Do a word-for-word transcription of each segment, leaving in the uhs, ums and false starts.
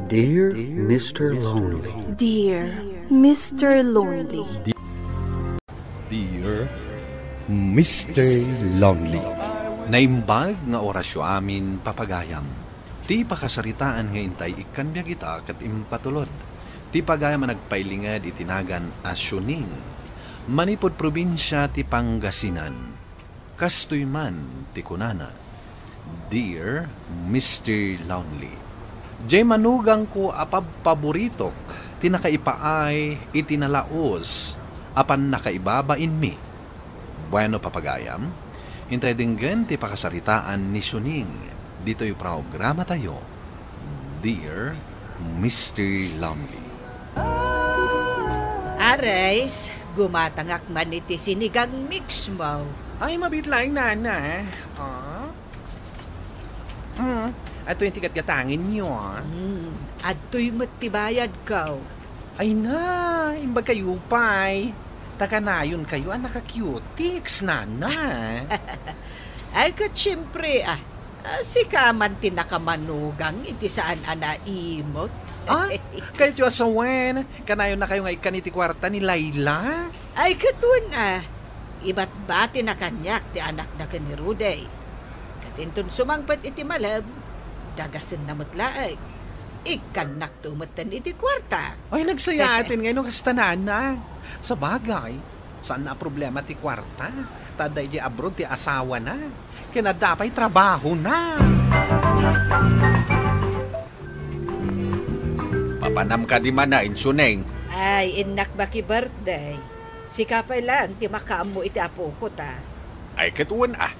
Dear Mister Lonely. Dear Mister Lonely. Dear Mister Lonely. Naimbag nga orasyo amin, papagayam. Ti pakasaritaan nga intay ikkan biag ita ket impatulod. Ti pagayam a nagpailinged iti nagan a Siuning, manipud probinsia ti Pangasinan. Kastoy man ti kunana, "Dear Mister Lonely, diay manugangko a pabpaboritok ti nakaipaay iti nalaus a pannakaibabainmi." Bueno, papagayam, intay denggen ti pakasaritaan ni Siuning ditoy programatayo, Dear Mister Lonely. Ares, gumatangak man iti sinigang mix mo. Ay, mabiit laeng, nana. Ah? Hmm, adtoy ti gatgatangenyo, ah. Hmm, adtoy met ti bayadko. Ay na, imbag kayo pay. Ta kanayon kayo a naka-cutics, nana. Ay, ket siempre, ah, ah, sika man ti nakamanugang iti saan a naimot. Ah, kayatyo a sawen, kanayon na kayo nga ikkan iti kuarta ni Laila? Ay, ket wen, ah, ibatbatina kaniak ti anakna ken ni Rudy. Ket inton sumangpet iti malem, dagasenna met laeng. Ikkannakto metten iti kuarta. Ay, nagsayaaten ngay no kasta, nana. Sabagay, saan a problema ti kuarta. Ta adda idiay abroad ti asawana. Ken adda pay trabahona. Papanam kadi manen, Siuning? Ay, innak maki-birthday. Sika pay laeng ti makaammo iti apoko ta. Ay, ket wen, ah.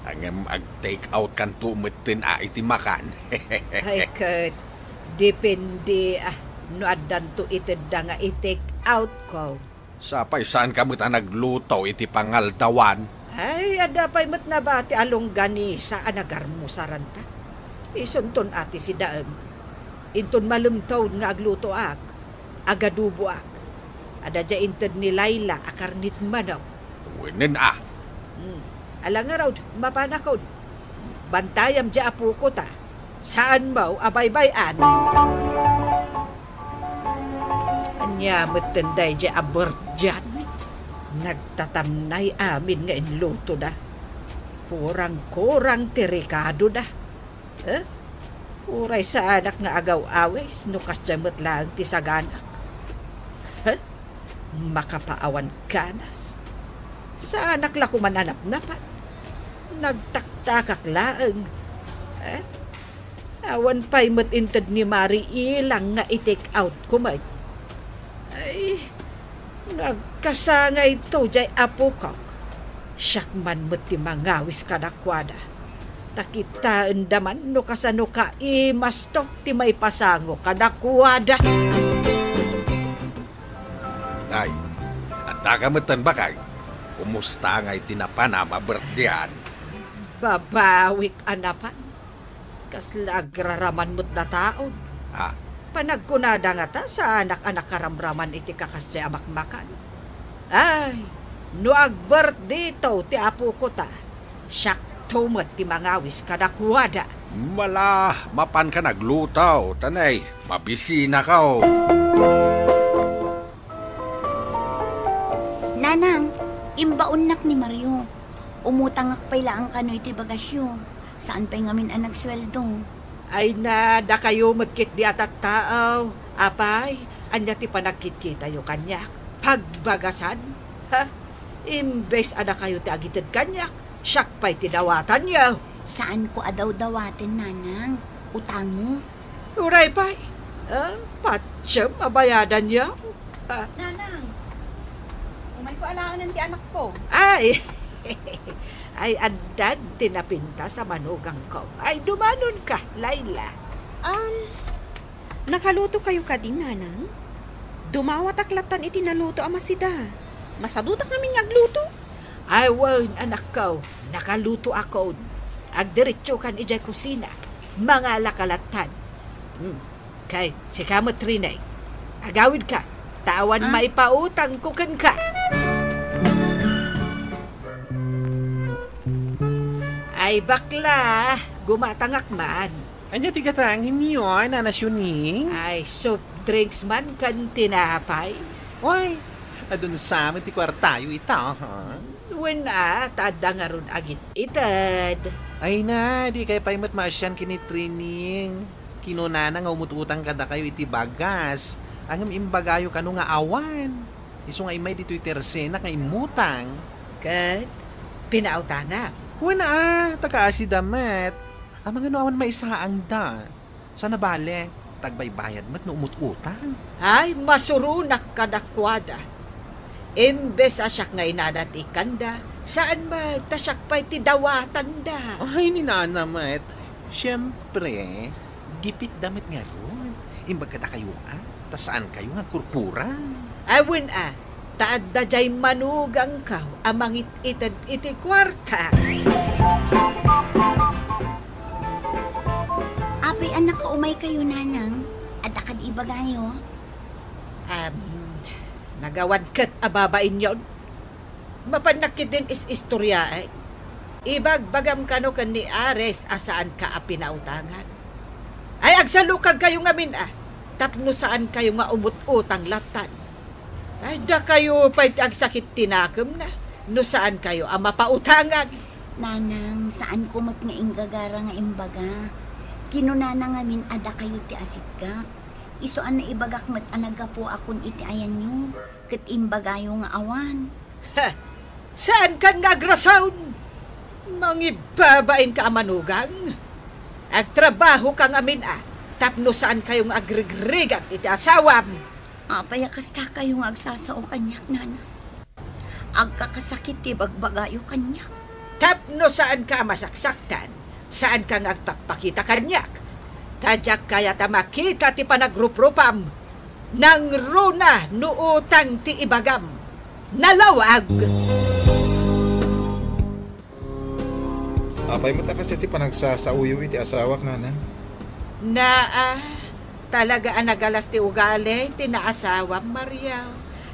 Ngem ag-take out kanto metten, ah, iti makan. Ay, ket depende, ah, no addanto itedda nga i-take out ko. Sapay saanka met a nagluto iti pangaldawan? Ay, adda pay met nabati a longganisa a nagarmusaranta. Isunton a ti sidaem. Inton malemtaon nga aglutoak, agaduboak. Adda diay inted ni Laila a karnit manok. Wenen a. Hmm. Ala ngarud, mapanakon. Bantayam diay apoko ta. Saanmo a baybay-an. Ania metten daydiay a birthday-an? Nagtatamnay amin nga inlutoda. Kurang-kurang ti rekadoda. Eh? Uray saanak nga agaw-awis no kasdiay met laeng ti saganak. Eh? Makapaawan ganas. Saanak la koman a napnapan. Nagtaktakak laeng. Eh? Awan pay met inted ni Mari Ilang nga i-take out ko met. Ay, no agkasangayto diay apokok, siak man met ti mangawis kadakuada. Ta kitaenda man no kasano kaimasto ti maipasango kadakuada. Ay, addaka metten, bakay? Kumusta ngay ti napanam a birthday-an? Babawik a napan. Kasla agraraman met dataon. Ah. Panagkunada ngata, saanak a nakaramraman iti kakasdiay a makmakan. Ay, no ag-birthday-to ti apoko ta, siakto met ti mangawis kadakuada. Mala, mapanka nagluto, ta nay, mabisinaka. Nanang, imbaonnak ni Mario. Umutangak pay laeng kano iti bagasyo. Saan pay ngamin a nagsueldo. Ay na, dakayo met ketdi a tattao. Apay, ania ti panagkitkitayo kaniak? Pagbagasan? Ha? Imbes a dakayo ti agited kaniak, siak pay ti dawatanyo. Saanko a dawdawaten, Nanang. Utango. Uray pay. Ah, patiem a bayadanyo. Ah. Nanang, umayko alaenan ti anakko. Ay, ay, addan ti napintas a manugangko. Ay, dumanonka, Laila. Um, nakaluto kayo kadi, Nanang? Dumawatak lattan iti naluto a masida. Masadutak ngamin nga agluto. Ay, wen, anakko, nakalutoakon. Agdiretsokan idiay kusina. Mangalaka lattan. Hmm. Kay, sika met, Rinay. Agawidka, ta awan Ah? maipautangko kenka. Ay, bakla, gumatangak man. Ania ti gatangem, Nana Siuning? Ay, soft drinks man ken tinapay. Oy, adun sa met ti kuartayo ita, ha? Wen a, ta adda ngarud agit-ited. Ay na, dikay pay met maasian ken ni Trining. Kinunana nga umut-utang kadakayo iti bagas. Ngem imbagayo kano nga awan. Isu nga immay ditoy tersenak nga immutang. Ket pinautangam? Wen a, ta kaasida met. Amangan no awan maisaangda. Sana bale, ta agbaybayad met no umut-utang. Ay, masuronak kadakuada. Imbes a siak nga inana ti ikkanda, saan met ta siak pay ti dawatanda. Ay, ni Nana met. Siempre, gipitda met ngarud. Imbag kadakayo a, ta saankayo nga agkurkurang. Ay, wen a, ta adda jay manugangko a mangit-ited iti kuarta. Apay a nakaumaykayo, Nanang? Adda kadi ibagayo? Am, nagawan ket a babainyon. Mapannak ketdin is-istoriaen. Ibagbagam kano ken ni Ares a saanka a pinautangan. Ay, agsalukagkayo ngamin a, tapno saankayo nga umut-utang lattan. Ay, dakayo pay ti agsakit ti nakemna no saankayo a mapautangan. Nanang, saanko met nga inggagara nga imbaga. Kinunana ngamin a dakayo ti asitgak. Isu a naibagak met a naggapuakon iti ayanyo, ket imbagayo nga awan. Ha! Saankan nga agrason? Mangibabainka a manugang? Agtrabahoka ngamin a, tapno saankayo nga agrigrigat iti asawam. Apay a kastakayo nga agsasao kaniak, Nana? Agkakasakit ti bagbagayo kaniak. Tapno saanka a masaksaktan, saanka nga agpakpakita kaniak. Ta diak kayat a makita ti panagruprupam. Nangruna no utang ti ibagam. Nalawag! Apay met a kasdiay ti panagsasaoyo iti asawak, Nanang? Naa, talaga a nagalas ti ugali ti naasawam, Maria.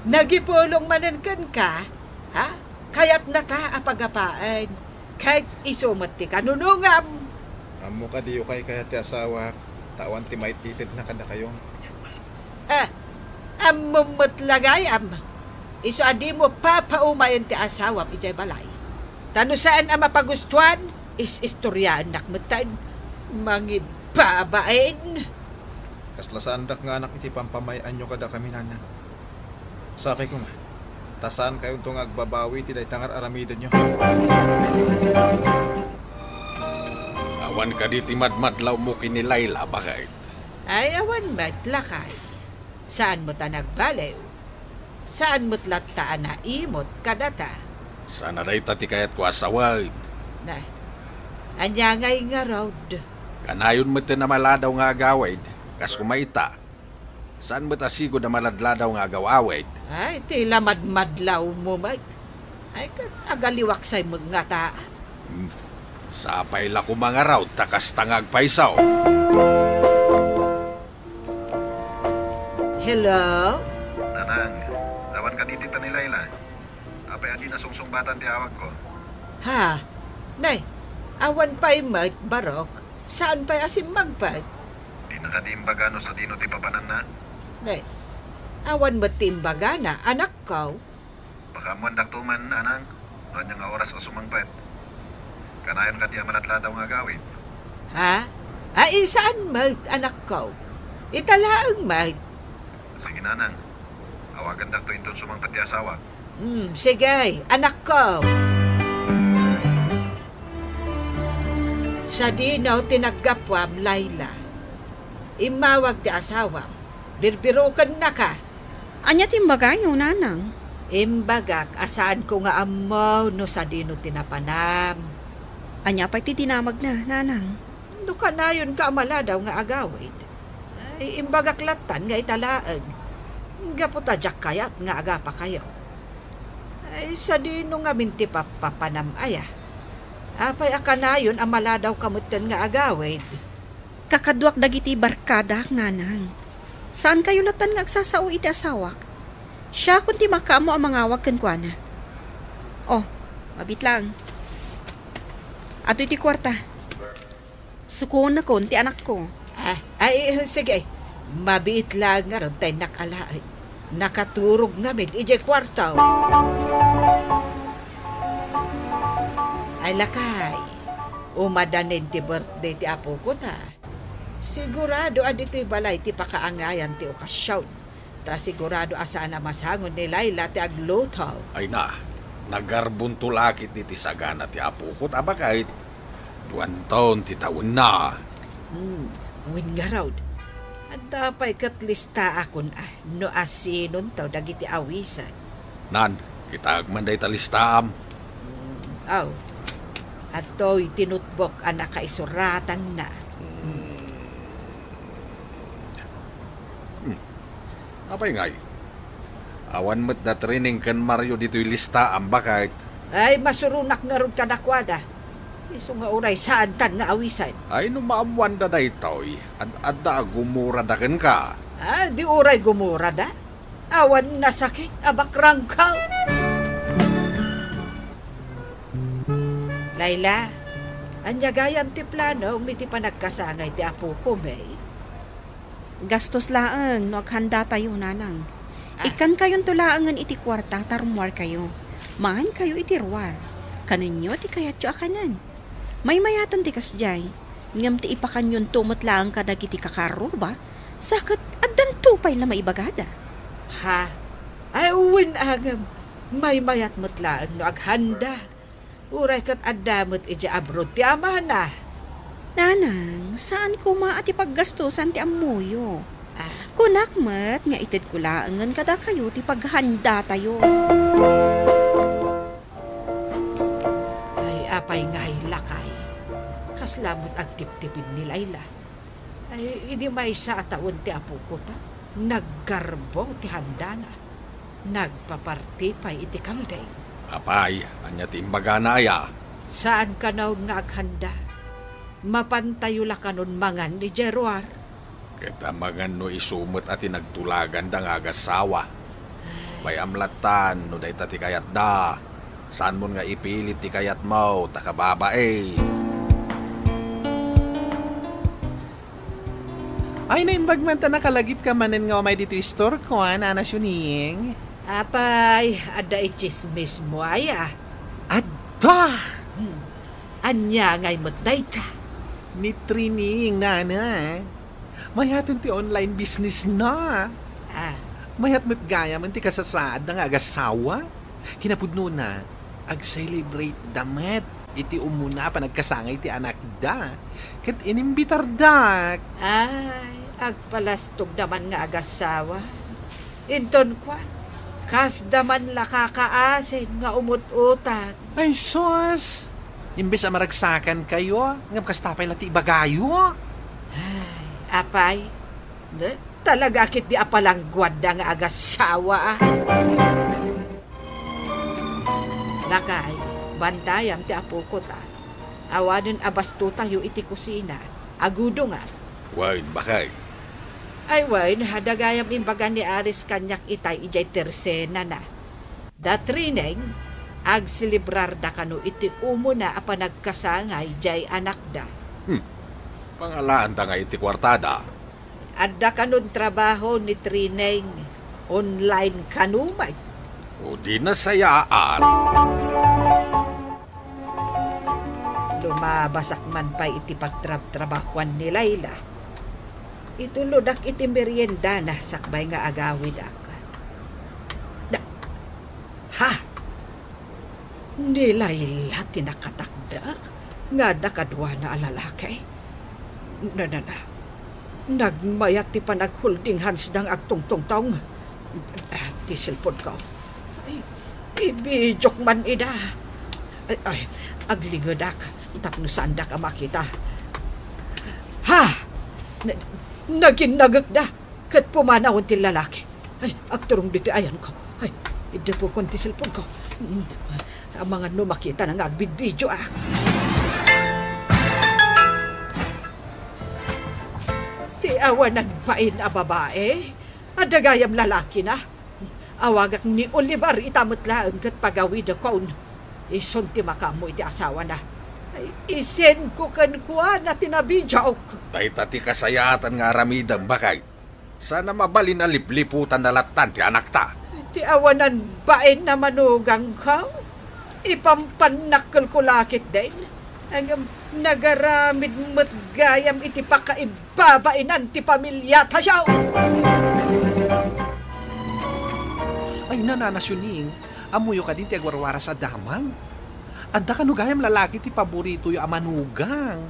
Nagipulong manen kenka, ha? Kayatnata a pagapaen, ket isu met ti kanunongam. Ammo kadi a kayat ti asawak, ta awan ti mait-itedna kadakayo. Ah, ammom met la gayam. Isu a dimo papaumayen ti asawam idiay balay. Ta no saan a mapagustuan, is-istoriaennak metten. Mangibabain. Kasla saandak nga anak iti pampamay-anyo kadakami, Nana. Sapay koma, ta saankayonto nga agbabawi iti dayta nga ar-aramidenyo. Awan kadi ti madmadlawmo ken ni Laila, baket? Ay, awan met, lakay. Saan met a nagbaliw. Saan met latta a naimot kadata. Sana dayta ti kayatko a sawen. Na, ania ngay ngarud? Kanayon metten a maladaw nga agawid, kas koma ita. Saan met a sigud a maladladaw nga agaw-awid? Ay, ti la madmadlawmo met. Ay, ket agaliwaksay met ngata. Hmm. Sapay la koma ngarud ta kasta nga agpayso. Hello? Nanang, awan kadi dita ni Laila? Apay a di nasungsungbatan ti awagko? Ha? Nay, awan pay met, Barok. Saan pay a simmangpet? Dina kadi imbaga no sadino ti papananna? Nay, awan met ti imbagana, anakko. Pakaammoandakto man, Nanang, no ania nga oras a sumangpet. Kanayon kadi a maladladaw nga agawid? Ha? Ay, saan met, anakko? Ita laeng met. Sige, Nanang. Awagandakto inton sumangpet ti asawak. Hmm, sige, anakko. Sadino ti naggapuam, Laila? Immawag ti asawam. Birbirokennaka. Ania ti imbagayo, Nanang? Imbagak a saanko nga ammo no sadino ti napanam. Ania pay ti dinamagna, Nanang? No kanayonka a maladaw nga agawid, ay, imbagak lattan nga ita laeng. Gapu ta diak kayat nga agapakayo. Ay, sadino ngamin ti pappapanam aya? Apay a kanayon a maladawka metten nga agawid? Kakaduak dagiti barkadak, Nanang. Saankayo lattan nga agsasao iti asawak. Siakon ti makaammo a mangawag kenkuana. Oh, mabit lang. Adtoy ti kuarta. Sukonekon ti anakko. Ah, ay, sige. Mabiit laeng ngarud ta innak alaen. Nakaturog ngamin idiay kuarto. Ay, lakay. Umadanin ti birthday ti apoko ta. Sigurado a ditoy balay ti pakaangayan ti okasion. Ta sigurado a saan a masango ni Laila ti agluto. Ay na, nagarbonto la ketdi ti sagana ti apoko ta baket duantaon ti tawenna. Hmm, wen ngarud. Adda pay ket listaakon a no asinonto dagiti awisan. Nan, kitaek man dayta listaam. Hmm, aw. Adtoy ti notebook a nakaisuratanna. Hmm. Hmm. Apay ngay? Awan met da Trining ken Mario ditoy listaam, baket? Ay, masuronak ngarud kadakuada. Isu nga uray saantan nga awisan. Ay, no maammoanda daytoy, ad-adda a gumurada kenka. Ah, di uray gumurada? Awan nasakit a bakrangkaw. Laila, ania gayam ti plano iti panagkasangay ti apoko, May? Gastos laeng no aghanda tayo, nanang. Ah. Ikkankayonto laengen iti kuarta ta rummuarkayo. Mangankayo iti ruar. Kanenyo ti kayatyo a kanen. Maymayaten ti kasdiay. Ngem ti ipakanyonto met laeng kadagiti kakarruba, sa ket addanto pay la maibagada. Ha? Ay, wen a ngem, maymayat met laeng no aghanda. Uray ket adda met idiay abroad ti amana. Nanang, saan koma a ti paggastosan ti ammoyo. Ah. Kunak met nga itedko laengen kadakayo ti paghanda tayo. Ay, apay ngay, lakay. Kasla met agtiptipid ni Laila. Ay, idi maysa a tawen ti apoko ta, naggarbo ti handana. Nagpaparti pay iti kalding. Apay, ania ti imbagana aya? Saan kanon nga aghanda. Mapantayo la kanon mangan idiay ruar. Ket amangan no isu met a ti nagtulaganda nga agassawa. Bay-am lattan no dayta ti kayatda. Saanmon nga ipilit ti kayatmo, ta kababain. Ay, naimbag man ta nakalagipka manen nga umay ditoy istorko, a, Nana Siuning. Apay, adda itsismismo aya? Adda! Hmm. Ania ngay met dayta? Ni Trining, nana. Mayaten ti online business na. Ah. Mayat met gayam ti kasasaadda nga agassawa. Kinapudnona, ag-celebrate da met iti umuna a panagkasangay ti anakda. Ket inimbitardak. Ay, agpalastogda man nga agassawa. Inton kuan, kasda man la kakaasin nga umut-utag. Ay, sus! Imbes a maragsakankayo, ngem kasta pay la ti ibagayo. Ay, apay, ne, talaga ketdi a palangguadda nga agassawa, a. Lakay, bantayam ti apoko ta. Awanen a bastotayo iti kusina. Agudongan. Wen, baket? Ay wen, adda gayam imbaga ni Aris kaniak itay idiay tersenana. Da Trining, agselebrarda kano iti umuna a panagkasangay diay anakda. Hmm. Pangalaanta nga iti kuartada. Adda kanon trabaho ni Trining, online kano met. O di nasayaan. Lumabasak man pay iti pagtrabtrabahoan ni Laila. Itulodak iti meriendana sakbay nga agawidak. Da-, ha? Ni Laila ti nakatakder nga adda kaduana a lalaki. Na, na, na. Nagmayat ti panagholding handsda nga agtungtungtong. Ah, ti cellphone ko. Ay, ibidiok man ida. Ay, ay, aglingedak tapno saandak a makita. Ha! Na-, naginnagekda ket pumanawen ti lalaki. Ay, agturong ditoy ayanko. Ay, iddapukon ti cellphone ko. Mm, amangan no makitana nga agbidbidioak. Ti awanan bain a babae, adda gayam lalakina. Awagak ni Oliver ita met laeng ket pagawidakon. Isun ti makaammo iti asawana. Ay, isendko kenkuana ti nabidiok. Dayta ti kasayaatan nga aramidem, baket. Saan a mabalin a lipliputanda lattan ti anakta. Ti awanan bain a manugangko, ipampannak kelko la ketdin. Ngem nagaramid met gayam iti pakaibabainan ti pamiliatayo. Ay, Nanang Sioning, ammoyo kadi ti agwarwaras a damag? Adda kano gayam lalaki ti paboritoyo a manugang?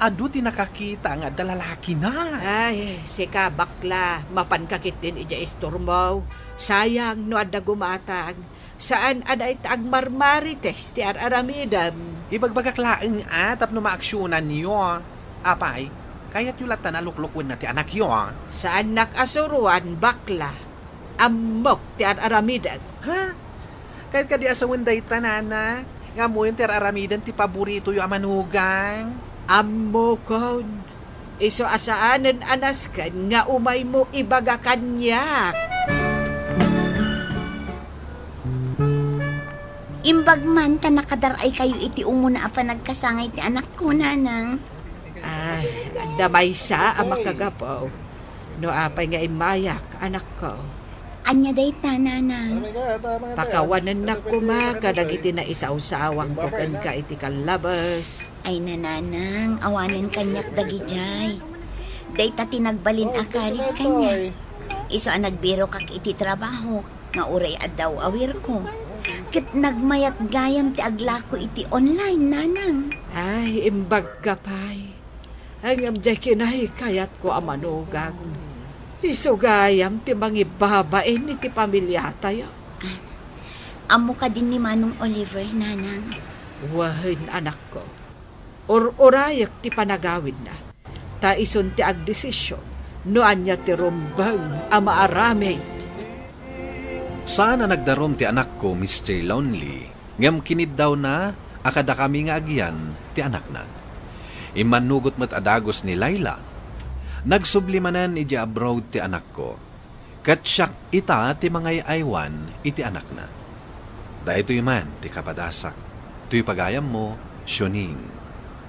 Adu ti nakakita nga adda lalakina. Ay, sika, bakla, mapanka ketdin idiay istormo. Sayang no adda gumatang. Saan a dayta agmarmarites ti ar-aramidem. Ibagbagak laeng a tapno maaksionanyo. Apay, kayatyo latta a luklukwenna ti anakyo? Saannak a suroan, bakla. Ammok ti ar-aramidek. Ha? Kayat kadi a sawen dayta, Nana, nga ammoyon ti ar-aramiden ti paboritoyo a manugang? Ammokon. Isu a saanen a nasken nga umaymo ibaga kaniak. Imbag man ta nakadar-aykayo iti umuna a panagkasangay ti anakko, Nanang. Ah, adda maysa a makagapu. No apay nga immayak, anakko? Ania dayta, Nanang? Pakawanennak koma kadagiti naisawsawangko kenka iti kallabes. Ay, Nanang, awanen kaniak dagidiay. Dayta ti nagbalin a karit kaniak. Isu a nagbirokak iti trabahok nga uray adda aw-awirko. Ket nagmayat gayam ti aglako iti online, Nanang. Ay, imbagka pay. Ngem diay kinaykayatko a manugang. Isu gayam ti mangibabain iti pamiliatayo. Ammo kadin ni Manong Oliver, Nanang? Wen, anakko. Ur-urayek ti panagawidna. Ta isun ti agdesisyon no ania ti rumbeng a maaramid. Saan a nagdarum ti anakko, Mister Lonely, ngem kiniddawna a kadakami nga agyan ti anakna. Immannugot met a dagus ni Laila. Nagsubli manen idiay abroad ti anakko. Ket siak ita ti mangay-aywan iti anakna. Daytoy man ti kapadasak. Toy pagayammo, Sioning.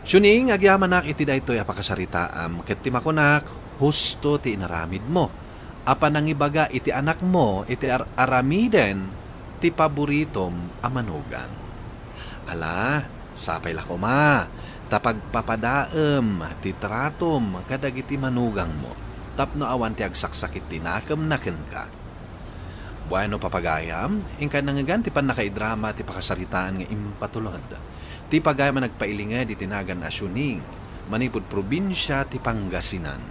Sioning, agyamanak iti daytoy a pakasaritaam ket ti makunak, husto ti inaramidmo a panangibaga iti anakmo iti ar-, aramiden ti paboritom a manugang. Ala, sapay la koma ta pagpapadaem ti tratom kadagiti manugangmo tapno awan ti agsaksakit ti nakemna kenka. Bueno, papagayam, inka nangngegan ti pannakaidrama ti pakasaritaan nga impatulod. Ti pagayam a nagpailinged iti nagan a Sioning, manipud probinsia ti Pangasinan.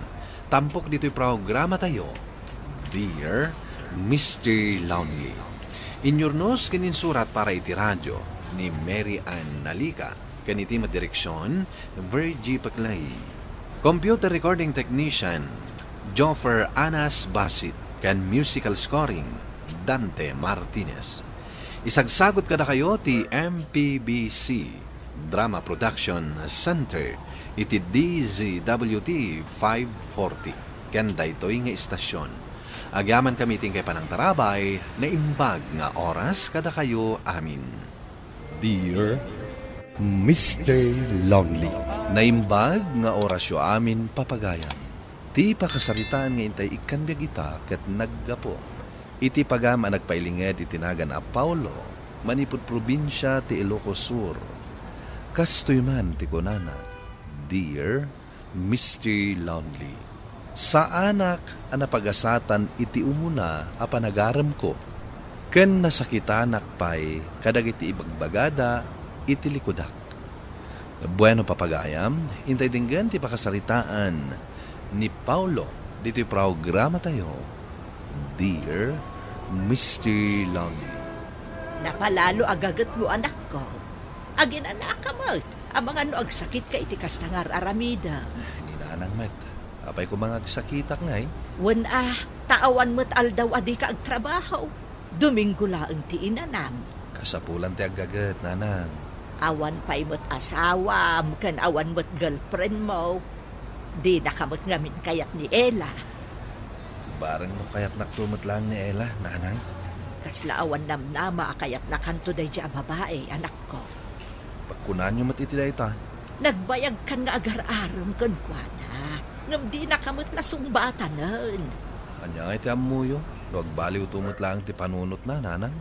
Tampok ditoy programatayo, Dear Mister Lonely. Inyurnos ken insurat para iti radio ni Mary Ann Nalica, ken iti met direksion, Virgie Paclay. Computer recording technician, Joffer Anas Basit, ken musical scoring, Dante Martinez. Isagsagut kadakayo ti M P B C Drama Production Center iti D Z W T five forty ken daytoy nga istasyon. Agyamankami iti inkay panangtarabay, naimbag nga oras kadakayo amin. Dear Mister Lonely. Naimbag nga orasyo amin, papagayam. Ti pakasaritaan nga intay ikkan biag ita ket naggapu iti pagayam a nagpailinged iti nagan a Paulo, manipud probinsia ti Ilocos Sur. Kastoy man ti kunana, Dear Mister Lonely, saanak a napagasatan iti umuna a panagaremko, ken nasakitanak pay kadagiti ibagbagada iti likudak. Bueno, papagayam, intay denggen ti pakasaritaan ni Paulo ditoy programatayo, Dear Mister Lonely. Napalalo a gagetmo, anakko. Aginanaka met. Amangan no agsakitka iti kasta nga ar-aramidem. Ni Nanang met. Apay koma nga agsakitak ngay? Wen a, ta awan met aldaw a dika agtrabaho. Domingo laeng ti inanam. Kasapulan ti aggaget, Nanang. Awan pay met asawam ken awan met girlfriendmo. Dinaka met ngamin kayat ni Ella. Bareng no kayatnakto met laeng ni Ella, Nanang. Kasla awan namnama a kayatnakanto daydi a babai, anakko. Bak-, Kunanyo met iti dayta. Nagbayagkan nga agar-arem kenkuana, ngem dinaka met la sungbatanen. Ania ngay ti ammoyo no agbaliwto met laeng ti panunotna, nanang?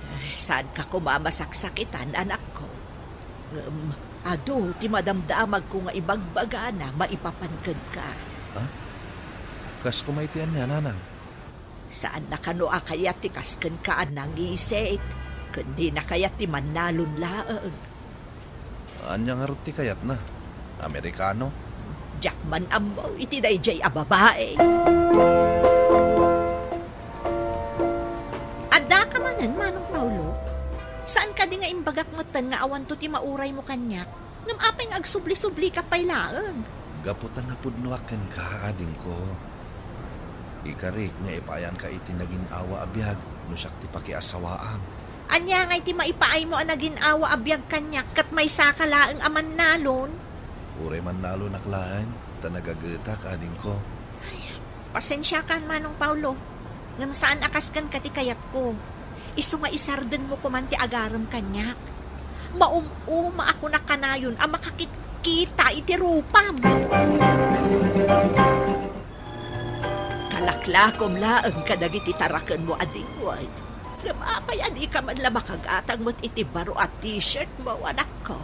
Ay, saanka koma a masaksakitan, anakko. Ngem adu ti madamdamagko nga ibagbagana maipapan kenka. Ha? Kas koma iti ania, nanang? Saanna kano a kayat ti kas kenka a nangisit, ken dina kayat ti mannalon laeng. Ania ngarud ti kayatna? Amerikano? Diak man ammo iti daydiay a babai. Addaka manen, Manong Paulo? Saan kadi nga imbagak metten nga awanto ti mauraymo kaniak? Ngem apay nga agsubli-sublika pay laeng? Gapu ta napudnoak kenka, adingko. Ikarik nga ipaayanka iti nagin-awa a biag no siak ti pakiasawaam. Ania ngay ti maipaaymo a nagin-awa a biag kaniak ket maysaka laeng a mannalon? Uray mannalonak laeng, ta nagagetak, adingko. Ay, pasensiakan, Manong Paulo. Ngem saan a kas kenka ti kayatko. Isu nga isardengmo koman ti agarem kaniak. Maum-uma a kunak kanayon a makakitkita iti rupam. Kalaklakom laeng kadagiti tarakenmo a dingwen. Ngem apay a dika man la makagatang met iti baro a t-shirtmo, anakko?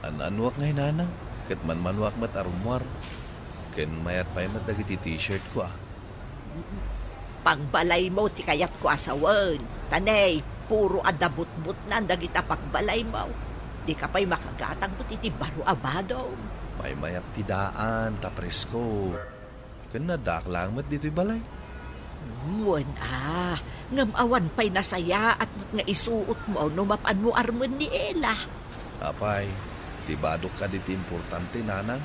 Ananwak ngay, nanang, ket manmanuak met armuar. Ken mayat pay met dagiti t-shirtko, a. Pangbalaymo ti kayatko a sawen. Ta ne, puro adda butbutnan dagita pangbalaymo. Dika pay makagatang met iti baro a badom. Maymayat ti daan, ta presko. Ken addaak laeng met ditoy balay. Wen a, ngem awan pay nasayaat met nga isuotmo no mapanmo armen ni Ela. Apay, ti badok kadi ti importante, nanang?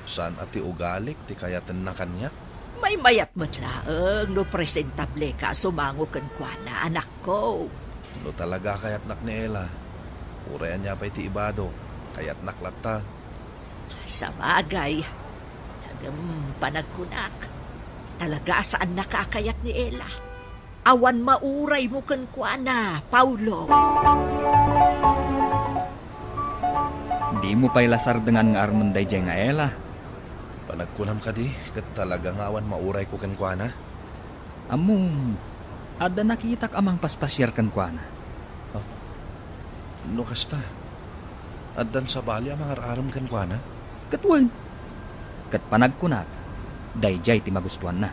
Saan a ti ugalik ti kayatenna kaniak? Maymayat met laeng no presentableka a sumango kenkuana, anakko. No talaga a kayatnak ni Ela, uray ania pay ti ibadok, kayatnak latta. Sabagay, ngem panagkunak, talaga a saannaka a kayat ni Ela. Awan mauraymo kenkuana, Paulo. Dimo pay la sardengan nga armen daydiay nga Ela. Panagkunam kadi, ket talaga nga awan maurayko kenkuana? Ammom, adda nakitak a mangpaspasiar kenkuana. Ah, no kasta, addan sabali a mangar-arem kenkuana? Ket wen, ket panagkunak, daydiay ti magustuanna.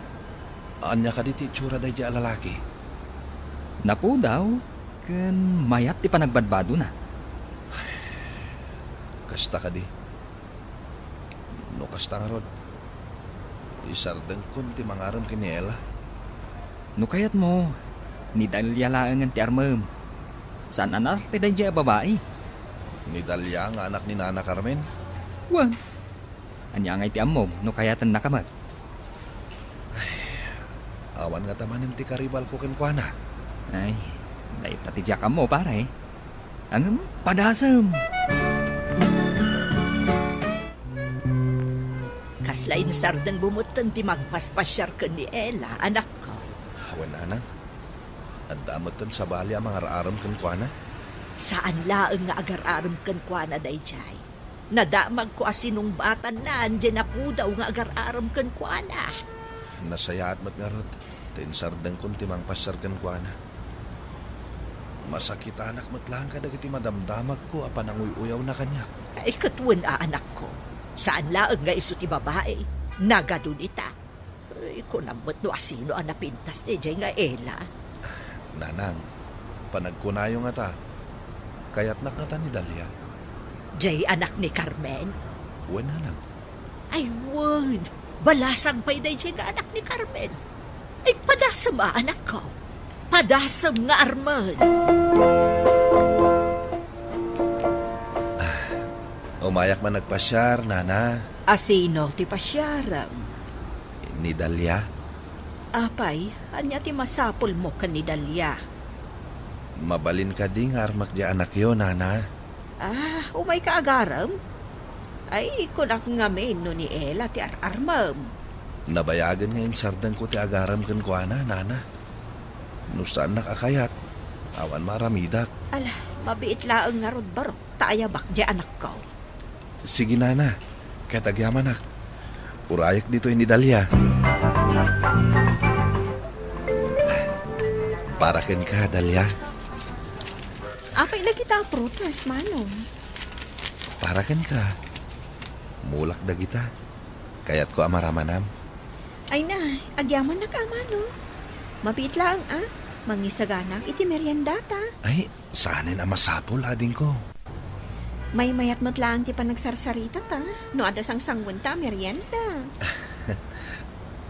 Ania kadi ti itsura daydiay a lalaki? Napudaw ken mayat ti panagbadbadona. Kasta kadi. No kasta ngarud, isardengkon ti mangarem ken ni Ella. No kayatmo, ni Dalia laengen ti armem. Saan a naarte daydiay a babai. Ni Dalia nga anak ni Nana Carmen? Wen. Ania ngay ti ammom no kayatennaka met? Ay, awan ngata manen ti karibalko kenkuana. Ay, dayta ti diak ammo, pare. Ngem, padasem! Kasla insardengmo metten ti magpaspasiar ken ni Ella, anakko. Awan, nanang. Adda metten sabali a mangar-arem kenkuana. Saan laeng nga agar-arem kenkuana daydiay. Nadamagko a sinungbatanna diay napudaw nga agar-arem kenkuana. Nasayaat met ngarud ta insardengkon ti mangpassiar kenkuana. Masakitanak met laeng kadagiti madamdamagko a pananguy-uyawna kaniak. Ay, ket wen a, anakko. Saan laeng nga isu ti babai. Nagadu dita. Ay, kunam met no asino a napintas daydiay nga Ella. Nanang, panagkunayo ngata, kayatnak ngata ni Dalia. Diay anak ni Carmen? Wen, nanang. Ay, wen, balasang pay daydiay nga anak ni Carmen. Ay, padasem a, anakko. Padasem nga armen. Ah, umayak man nagpasiar, nana. Asino ti pasiarem? Ni Dalia. Apay, ania ti masapulmo ken ni Dalia? Mabalin kadi nga armak diay anakyo, nana? Ah, umayka agarem? Ay, kunak ngamin no ni Ella ti ar-armem. Nabayagen nga insardengko ti agarem kenkuana, nana. No saannak a kayat, Awan maaramidak. Ala, mabiit laeng ngarud, barok ta ayabak diay anakko. Sige, nana. Ket agyamanak. Urayek ditoy ni Dalia. Para kenka, Dalia. Apay la kita a prutas, Manong? Para kenka. Mulak dagita. Kayatko a maramanam. Ay na, agyamanak a, Manong. Mabiit laeng a, mangisaganak iti meriendata. Ay, saanen a masapul, adingko. Maymayat met laeng ti panagsarsaritata, no adda sangsanguenta a merienda.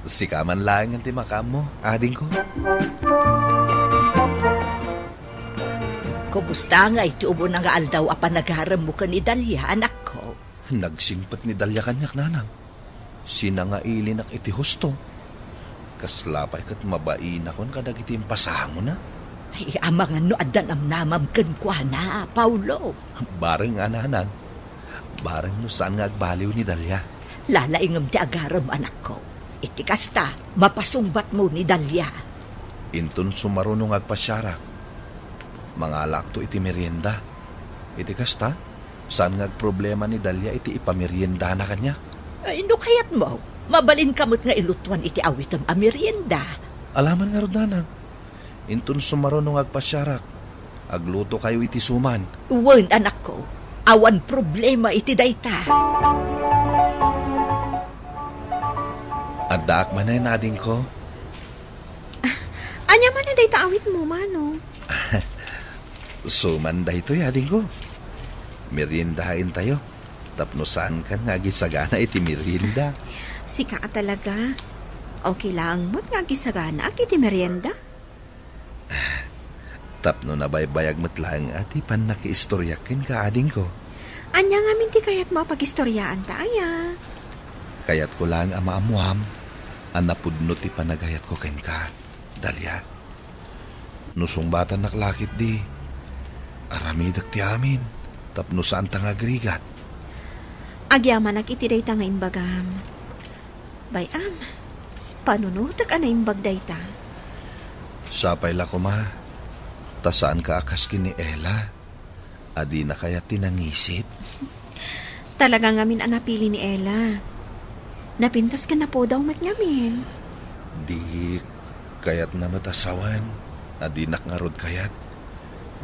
Sika man laengen ti makaammo, adingko. Kumusta ngay ti umuna nga aldaw a panagaremmo ken ni Dalia, anakko? Nagsingpet ni Dalia kaniak, nanang. Sinangailinak iti husto. Kasla pay ket mabainakon kadagiti impasangona. Ay, amangan no adda namnamam kenkuana, Paulo. Bareng a, nanang. Bareng no saan nga agbaliw ni Dalia. Lalaingem ti agarem, anakko. Iti kasta, mapasungbatmo ni Dalia. Inton sumaruno nga agpasiarak, mangalaakto iti merienda. Iti kasta, saan nga agproblema ni Dalia iti ipameriendana kaniak. Ay, no kayatmo, mabalinka met nga ilutuan iti awitem a merienda. Alaman ngarud, nanang. Inton sumaruno nga agpasiarak, aglutokayo iti suman. Wen, anakko, awan problema iti dayta. Addaak manen, adingko. Ah, ania manen dayta awitmo, Manong? Suman daytoy, adingko. Meriendaentayo. Tapno saankan nga agisagana iti merienda. Sika a talaga. Okay laeng met nga agisaganaak iti merienda. Tapno nabaybayag met laeng a ti pannakiistoriak kenka, adingko. Ania ngamin ti kayatmo a pagistoriaanta, aya? Kayatko laeng a maammuam a napudno ti panagayatko kenka, Dalia. No sungbatannak la ketdi, aramidek ti amin tapno saanta nga agrigat. Agyamanak iti dayta nga imbagam. Bay-am, panunotek a naimbag dayta. Sapay la koma, ta saanka a kas ken ni Ella. A dina kayat ti nangisit? Talaga ngamin a napili ni Ella. Napintas ken napudaw met ngamin. Di kayatna met a sawen a dinak ngarud kayat,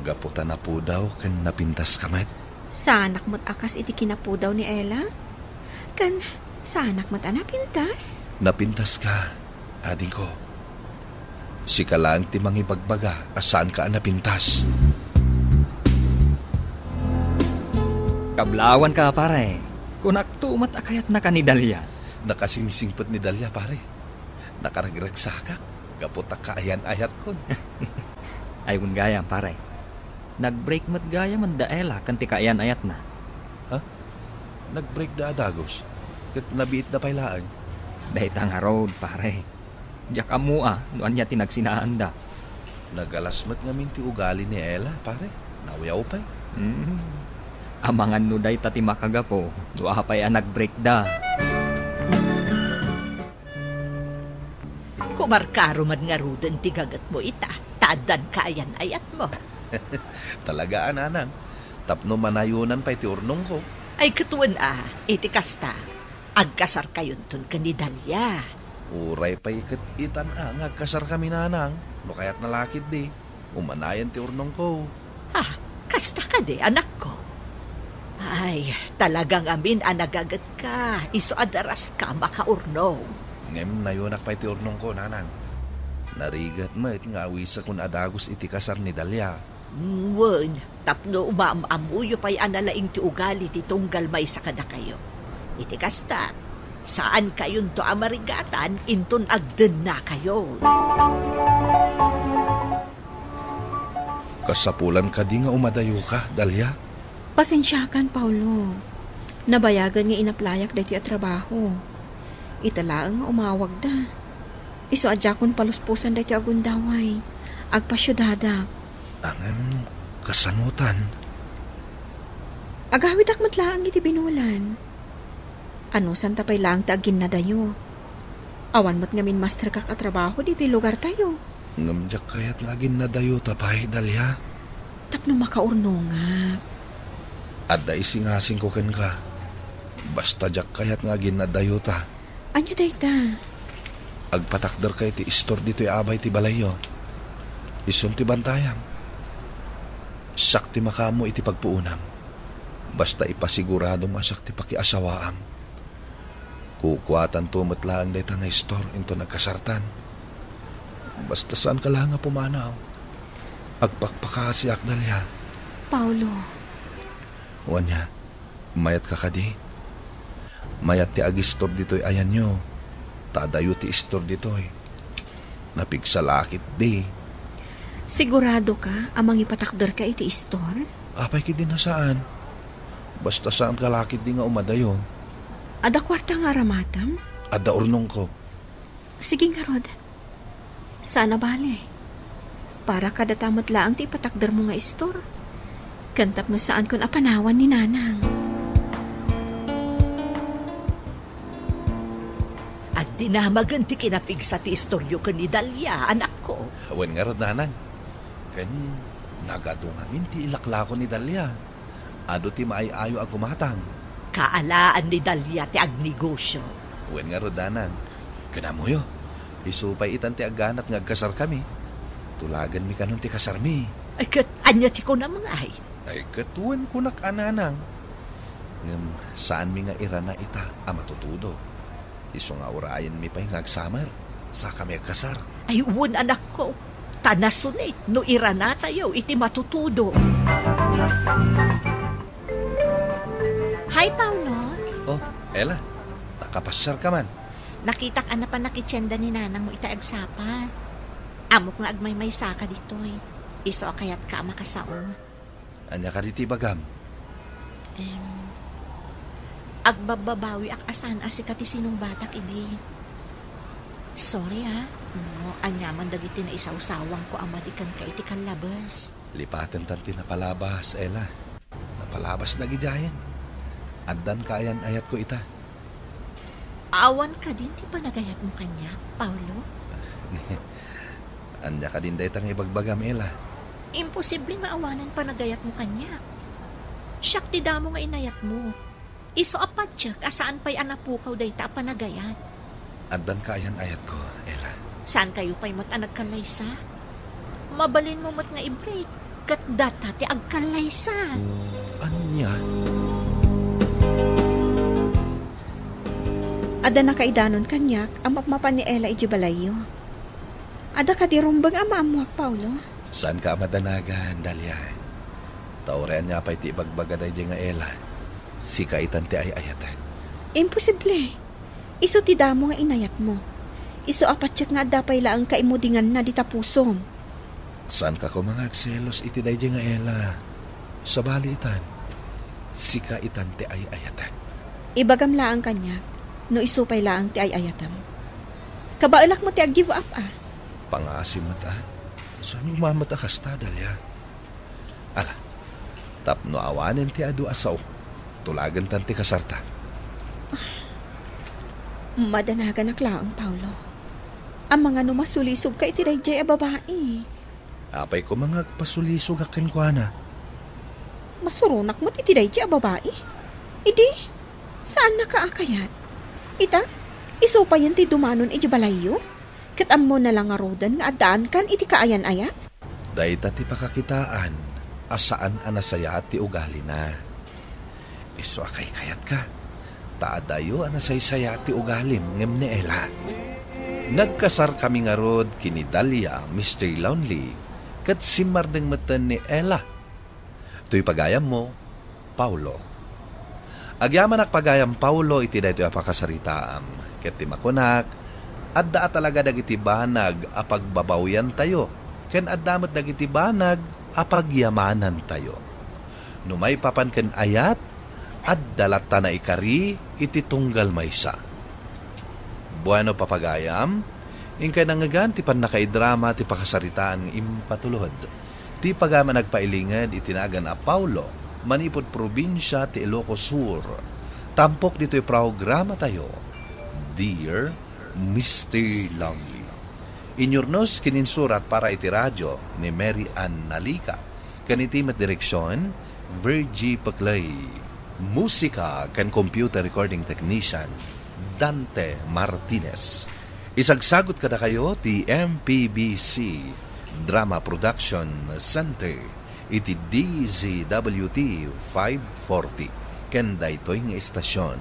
gapu ta napudaw ken napintaska met. Saanak met a kas iti kinapudaw ni Ella? Ken saanak met a napintas? Napintaska, adingko. Sika laeng ti mangibagbaga a saanka a napintas. Kablawanka, pare. Kunakto met a kayatnaka ni Dalia. Nakasingsingpet ni Dalia, pare. Nakaragragsakak gapu ta kaayan-ayatkon. Ay, wen gayam, pare. Nag-break met gayam ni Ella ken ti kaayan-ayatna. Ha? Nag-breakda a dagus, ket nabiitda pay laeng. Dayta ngarud, pare. Diak ammo a no ania ti nagsinaanda. Nagalas met ngamin ti ugali ni Ella, pare. Nawyaw pay. Hmm. Amangan no dayta ti makagapu no apay a nag-breakda. Kumarkaro man ngaruden ti gagetmo ita, ta addan kaayan-ayatmo. Talaga a, nanang, tapno manayonan pay ti urnongko. Ay, ket wen a, iti kasta, agkasarkayonton ken ni Dalia. Uray pay ket itan a nga agkasarkami, nanang, no kayatna la ketdi. Umanayen ti urnongko. Ah, kasta kadi, anakko? Ay, talaga ngamin a nagagetka, isu a daraska makaurnong. Ngem nayonak pay ti urnongko, nanang. Narigat met nga awisekon a dagus iti kasar ni Dalia. Mm, wen, tapno umaam-ammoyo pay a nalaing ti ugali ti tunggal maysa kadakayo. Iti kasta, saankayonto a marigatan inton agdennakayon. Kasapulan kadi nga umadayoka, Dalia? Pasensiakan, Paulo. Nabayagen nga inaplayak daytoy a trabaho. Ita laeng nga umawagda. Isu a diakon palusposan daytoy a gundaway. Agpasiudadak. Ngem, kasanotan? Agawidak met laeng iti binulan. Anusanta pay laeng ti aginnadayo. Awan met ngamin masterkak a trabaho ditoy lugartayo. Ngem diak kayat nga aginnadayota pay, Dalia. Tapno makaurnongak. Adda isingasingko kenka. Basta diak kayat nga aginnadayota. Ania dayta? Agpatakderka iti istor ditoy abay ti balayyo. Isun ti bantayam. Siak ti makaammo iti pagpuonam. Basta ipasiguradom a siak ti pakiasawaam. Kukuatanto met laeng dayta nga istor inton agkasartan. Basta saanka laeng a pumanaw. Agpakpakasiak, Dalia. Paolo. Wen aya, mayatka kadi? Mayat ti agistor ditoy ayanyo. Ta adayo ti istor ditoy. Napigsa la ketdi. Siguradoka a mangipatakderka iti istor? Apay ketdi a saan. Basta saanka la ketdi nga umadayo. Adda kuarta nga aramatem? Adda urnongko. Sige ngarud. Saan a bale. Para kadata met laeng ti ipatakdermo nga istor. Ken tapno saankon a panawan ni Nanang. Agdinamagen ti kinapigsa ti istoryo ken ni Dalia, anakko. Wen ngarud, Nanang. Ken nagadu ngamin ti ilaklako ni Dalia. Adu ti maay-ayo a gumatang. Kaalaan ni Dalia ti agnegosio. Wen ngarud, Nanang. Ken ammoyo, isu pay itan ti agganat nga agkasarkami. Tulaganmi kanon ti kasarmi. Ay, ket ania ti kunam ngay? Ay, ket wen kunak a, Nanang. Ngem saanmi nga irana ita a matutudo. Isu nga urayenmi pay nga agsamer, sakami agkasar. Ay, wen, anakko. Ta nasunik no iranatayo iti matutudo. Hi, Paolo. Oh, Ella. Nakapasiarka man. Nakitak a napan nakitienda ni nanangmo ita agsapa. Ammok nga agmaymaysaka ditoy. Isu a kayatka a makasao. Ania kadi ti ibagam? Em, agbabbabawiak a saan a sika ti sinungbatak idi. Sorry, ah. No, aniaman dagiti naisawsawangko a madi kenka iti kallabes. Lipatem tan ti napalabas, Ella. Napalabas dagidiayen. Addan kaayan-ayatko ita. Awan kadin ti panagayatmo kaniak, Paolo? Ania kadin dayta nga ibagbagam, Ella? Imposible nga awanen panagayatmo kaniak. Siak ti damo nga inayatmo. Isu a patiek a saan pay a napukaw dayta a panagayat. Addan kaayan-ayatko, Ella. Saankayo pay met a nagkallaysa? Mabalinmo met nga i-break ket data ti agkallaysa. Ania? Adda nakaidanon kaniak a mapmapan ni Ella idiay balayyo. Adda kadi rumbeng a maammoak, Paolo? Saanka a madanagan, Dalia. Ta uray ania pay ti ibagbaga daydiay nga Ella, sika itan ti ay-ayatek. Imposible. Isu ti damo nga inayatmo. Isu a patiek nga adda pay laeng kaimudinganna dita pusom. Saanka koma nga agselos iti daydiay nga Ella. Sabali itan, sika itan ti ay-ayatek. Ibagam laeng kaniak, no isu pay laeng ti ay-ayatem. Kabaelak met ti ag-give up, a. Pangaasim met, a. Saanmo met a kasta, Dalia? Ala, tapno awanen ti adu a sao, tulagentan ti kasarta. Madanaganak laeng, Paolo. Amangan no masulisogka iti daydiay a babai. Apay koma nga agpasulisogak kenkuana? Masuronak met iti daydiay a babai. Idi, saannaka a kayat. Ita, isu payen ti dumanon idiay balayyo. Ket ammona la ngaruden nga addaankan iti kaayan-ayat? Dayta ti pakakitaan a saan a nasayaat ti ugalina. Isu a kaykayatka, ta adayo a nasaysayaat ti ugalim ngem ni Ella. Nagkasarkami ngarud ken ni Dalia, Mister Lonely, ket simmardeng metten ni Ella. Toy pagayammo, Paolo. Agyamanak pagayam, Paolo, iti daytoy a pakasaritaam, ket ti makunak, adda a talaga dagiti banag a pagbabawiantayo, ken adda met dagiti banag a pagyamanantayo. No maipapan ken ayat, adda latta naikari iti tunggal maysa. Bueno, papagayam, inkay nangngegan ti pannakaidrama ti pakasaritaan nga impatulod. Ti pagayam a nagpailinged iti nagan a Paolo, manipud probinsia ti Ilocos Sur. Tampok ditoy programatayo, Dear Mister Lonely. Inyurnos ken insurat para iti radio ni Mary Ann Nalica. Ken iti met direksion, Virgie Peclay. Musika ken computer recording technician, Dante Martinez. Isagsagut kadakayo ti M P B C Drama Production Center iti D Z W T five forty ken daytoy nga istasion.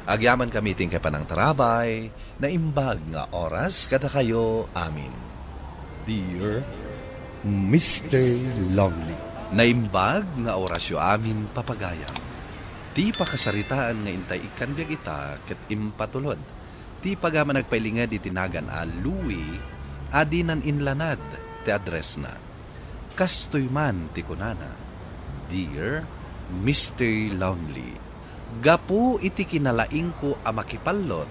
Agyamankami iti inkay panangtarabay, naimbag nga oras kadakayo amin. Dear Mister Lonely. Naimbag nga orasyo amin, papagayam. Ti pakasaritaan nga intay ikkan biag ita ket impatulod ti pagama nagpailinged iti nagan a Louie a dinan inlanad ti addressna. Kastoy man ti kunana, Dear Mister Lonely, gapu iti kinalaingko a makipallot,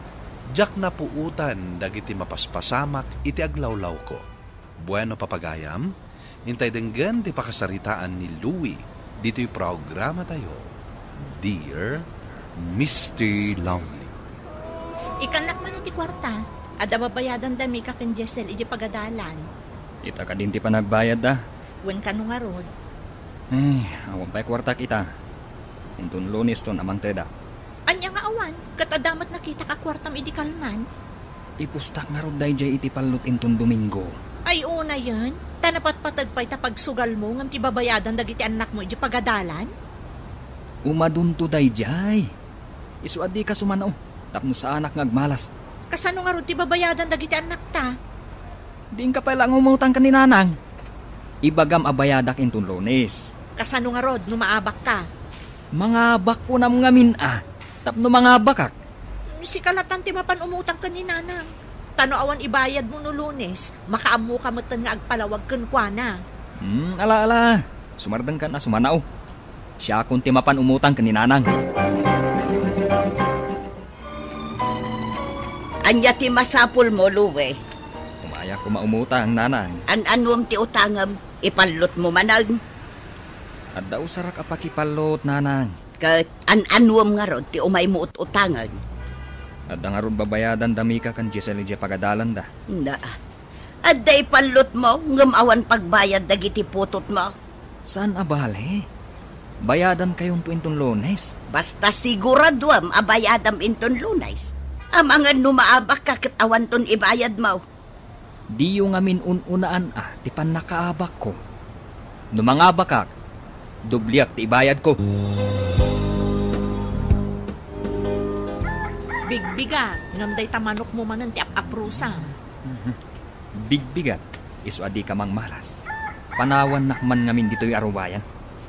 diak napuotan dagiti mapaspasamak iti aglawlawko. Bueno, papagayam, intay denggen ti pakasaritaan ni Louie ditoy programatayo, Dear Mister Lonely. Ikannak man iti kuarta, adda babayadan da Mika ken Jessel iti pagadalan. Ita kadin ti panagbayadda? Wen kano ngarud? Eh, awan pay kuartak ita. Inton Lunes ton amangtedak. Ania nga awan? Ket adda met nakitak a kuartam idi kalman? Ipustak ngarud daydiay iti pallot inton Domingo. Ay, unayen, ta napatpateg pay ta pagsugalmo ngem ti babayadan dagiti annakmo iti pagadalan? Umadunto daydiay. Isu a dika sumanao, tapno saanak nga agmalas. Kasano ngarud ti babayadan dagiti annakta? Diinka pay la nga umutang ken ni Nanang. Ibagam a bayadak inton Lunes. Kasano ngarud no maabakka? Mangabak kunam ngamin a, tapno mangabakak. Sika latan ti mapan umutang ken ni Nanang. Ta no awan ibayadmo no Lunes, makaammoka metten nga agpalawag kenkuana. Hmm, ala, ala. Sumardengkan a sumanao. Siakon ti mapan umutang ken ni Nanang. Ania ti masapulmo, Louie? Umayak koma umutang, Nanang. An-anuem ti utangem? Ipallotmo manen? Adda usarak a pakipallot, Nanang. Ket an-anuem ngarud ti umaymo ut-utangen? Adda ngarud babayadan da Mika ken Giselle idiay pagadalanda. Na, adda ipallotmo ngem awan pagbayad dagiti putotmo? Saan a bale. Bayadankayonto inton Lunes. Basta siguraduem a bayadam inton Lunes. Amangan no maabakka ket awanton ibayadmo. Diyo ngamin un-unaan a ti pannakaabakko. No mangabakak, dobliak ti ibayadko. Bigbigat, ngem dayta manokmo manen ti ap-aprusam. Mhm. Bigbigat, isu a dika mangmalas. Panawannak man ngamin ditoy a rubayan.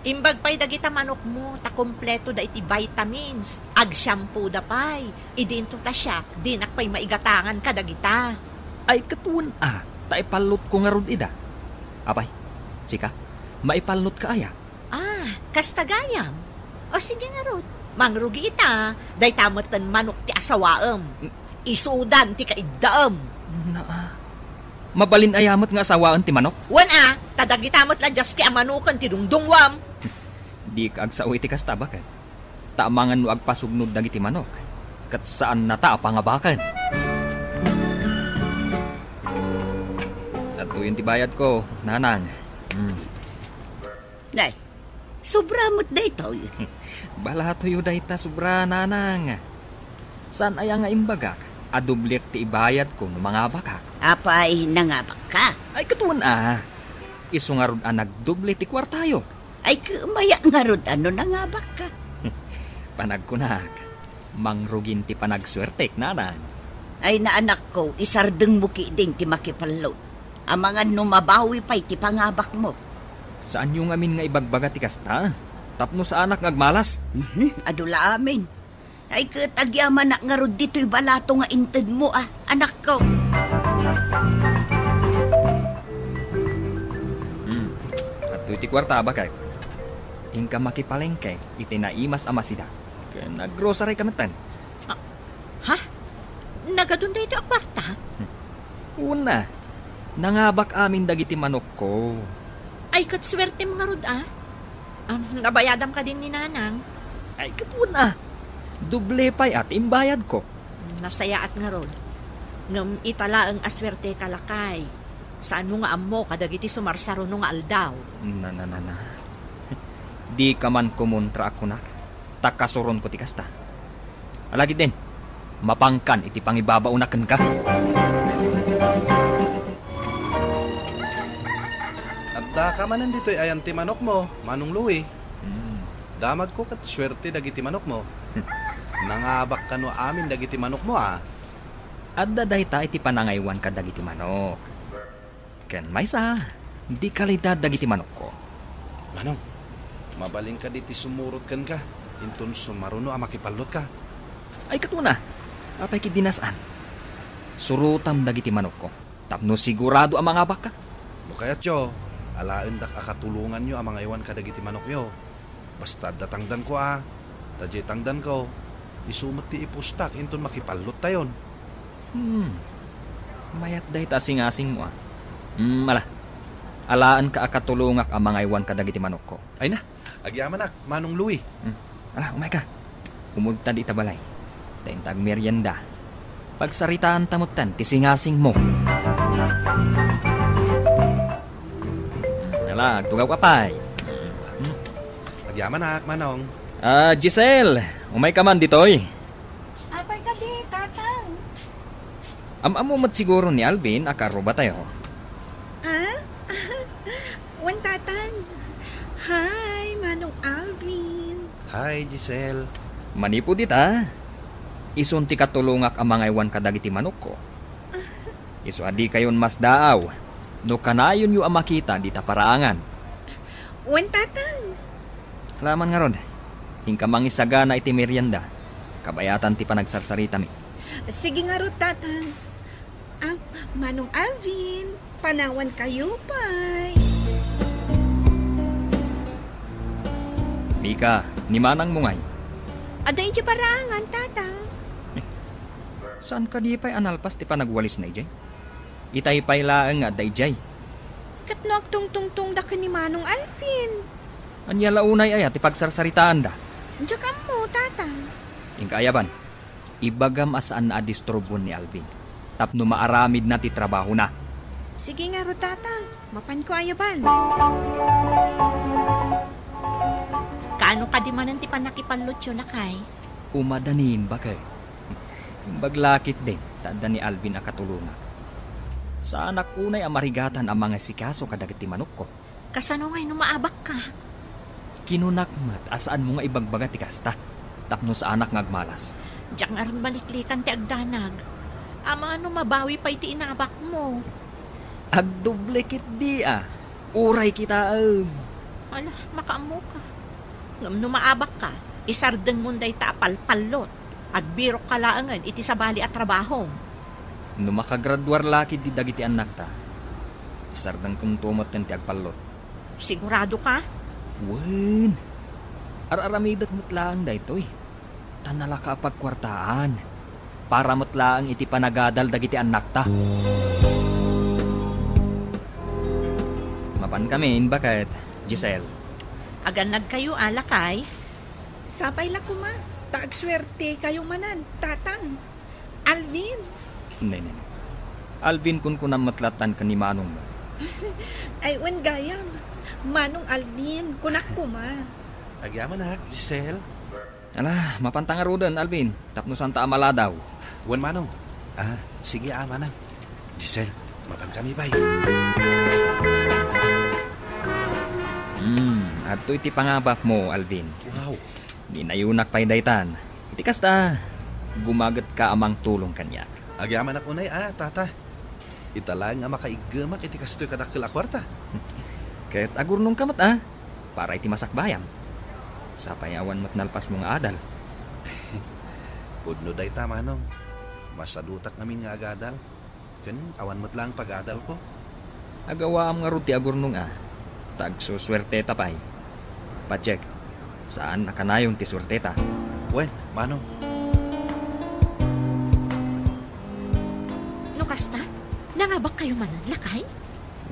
Imbag pay dagita manokmo ta kompleto da iti vitamins. Agshampoo da pay. Idinto ta siak, dinak pay maigatangan kadagita. Ay, ket wen a, ta ipallotko ngarud ida. Apay, sika, maipannotka aya? Ah, kasta gayam. O, sige ngarud. Mangrugi ita, dayta metten manok ti asawaem. Isudan ti kaiddaem. Naa, mabalin aya met nga asawaen ti manok? Wen a, ta dagita met la diaski a manoken ti dungdungngoam. Dika agsao iti kasta, baket. Ta amangan no agpasugnod dagiti manok, ket saannata a pangabaken. Adtoyen ti bayadko, Nanang. Hmm. Nay, sobra met daytoy. Balatoyo dayta sobra, Nanang. Saan aya nga imbagak a dobliek ti ibayadko no mangabakak? Apay, nangabakka? Ay, ket wen a. Isu ngarud a nagdoble ti kuartayo. Ay, ket mayat ngarud a no nangabakka. Panagkunak, mangrugin ti panagsuertek, Nanang. Ay, anakko, isardengmo ketdin ti makipallot. Amangan no mabawi pay ti pangabakmo. Saanyo ngamin nga ibagbaga ti kasta? Tapno saanak nga agmalas. Mhm, adu la amin. Ay, ket agyamanak ngarud ditoy balato nga intedmo, a, anakko. Hmm. Adtoy ti kuarta, baket. Inka makipalengke iti naimas a masida. Ken aggrocery ka metten. Ah, ha? Nagadun daytoy a kuarta? Wen a, nangabak amin dagiti manokko. Ay, ket suertem ngarud, a. Am, nabayadam kadin ni Nanang? Ay, ket wen a. Doble pay a ti imbayadko. Nasayaat ngarud. Ngem ita laeng a suerteka, lakay. Saanmo nga ammo kadagiti sumarsaruno nga aldaw. Na, na, na, na. Dika man kumontra a kunak, ta kasuronko ti kasta. Alagidem, mapankan iti pangibabaonak kenka. Addaka manen ditoy ayan ti manokmo, Manong Louie. Hmm. Damagko ket suerte dagiti manokmo. Nangabak kano amin dagiti manokmo, a? Adda dayta iti panangaywan kadagiti manok. Ken maysa, di kalidad dagiti manokko. Manong, mabalin kadi ti sumurot kenka, inton sumaruno a makipallotka? Ay, ket kuna, apay ketdi saan? Surotam dagiti manokko, tapno sigurado a mangabakka. No kayatyo, alaendak a katulonganyo a mangaywan kadagiti manokyo. Basta adda tangdanko, a. Ta diay tangdanko, isu met ti ipustak inton makipallottayon. Hmm. Mayat dayta a singasingmo, a. Hmm, ala. Alaenka a katulongak a mangaywan kadagiti manokko. Ay na, agyamanak, Manong Louie. Hmm. Ala, umayka. Umulta dita balay. Ta inta agmerienda, pagsaritaanta metten ti singasingmo. Ala, agtugawka pay. Agyamanak, Manong. Ah, Giselle, umayka man ditoy. Apay kadi, Tatang? Am-ammo met siguro ni Alvin a kaarrubatayo. Ah? Wen, Tatang. Hi, Manong Alvin. Hi, Giselle. Manipud ita, isun ti katulongak a mangaywan kadagiti manokko. Isu a dikayon masdaaw no kanayonyo a makita dita paraangan. Wen, Tatang. Ala man ngarud, inka mangisagana iti merienda, kabayatan ti panagsarsaritami. Sige ngarud, Tatang. Ah, Manong Alvin, panawankayo pay. Mika, ni manangmo ngay? Adda idiay paraangan, Tatang. Eh, saan kadi pay a nalpas ti panagwalisna idiay? Itay pay laeng nga adda idiay. Ket no agtungtungtongda ken ni Manong Alvin? Ania la unay aya ti pagsarsaritaanda? Diak ammo, Tatang. Inka ayaban. Ibagam a saanna a disturbon ni Alvin tapno maaramidna ti trabahona. Sige ngarud, Tatang. Mapanko ayaban. Kaano kadi manen ti pannakipallotyo, lakay? Umadanin, baket. Imbag la ketdin ta adda ni Alvin a katulongak. Saanak unay a marigatan a mangasikaso kadagiti manokko. Kasano ngay no maabakka? Kinunak met a saanmo nga ibagbaga ti kasta, tapno saanak nga agmalas. Diak ngarud maliklikan ti agdanag. Amangan no mabawi pay ti inabakmo. Agdoble ketdi a. Uray kitaem. Ala, makaammoka. Ngem no maabakka, isardengmon dayta a palpallot. Agbirokka laengen iti sabali a trabahom. No makagraduar la ketdi dagiti annakta, isardengkonto metten ti agpallot. Sigurado ka? Wen. Ar-aramidek met laeng daytoy. Ta nalaka a pagkuartaan. Para met laeng iti panagadal dagiti annakta. Mapankamin, baket, Giselle. Agannadkayo a, lakay? Sapay la koma, ta agsuertekayo manen, Tatang. Alvin. Ne, ne, ne. Alvin, kunkunam met lattan ken ni manongmo. Ay, wen gayam. Manong Alvin, kunak koma. Agyamanak, Giselle. Ala, mapanta ngaruden, Alvin, tapno santa a maladaw. Wen, Manong. Ah, sige a, Manang. Giselle, mapankami pay. Hmm, adtoy ti pangabakmo, Alvin. Wow. Ninayonak pay daytan. Iti kasta, gumagetka a mangtulong kaniak. Agyamanak unay a, Tata. Ita laeng a makaiggemak iti kastoy kadakkel a kuarta. Ket agurnongka met a, para iti masakbayam. Sapay awan met nalpasmo nga adal. Pudno dayta, Manong. Masadutak ngamin nga agadal. Ken awan met laeng pagadalko. Agawaam ngarud ti agurnong a, ta agsusuerteta pay. Patiek, saan a kanayon ti suerteta. Wen, Manong. No kasta, nangabakkayo manen, lakay?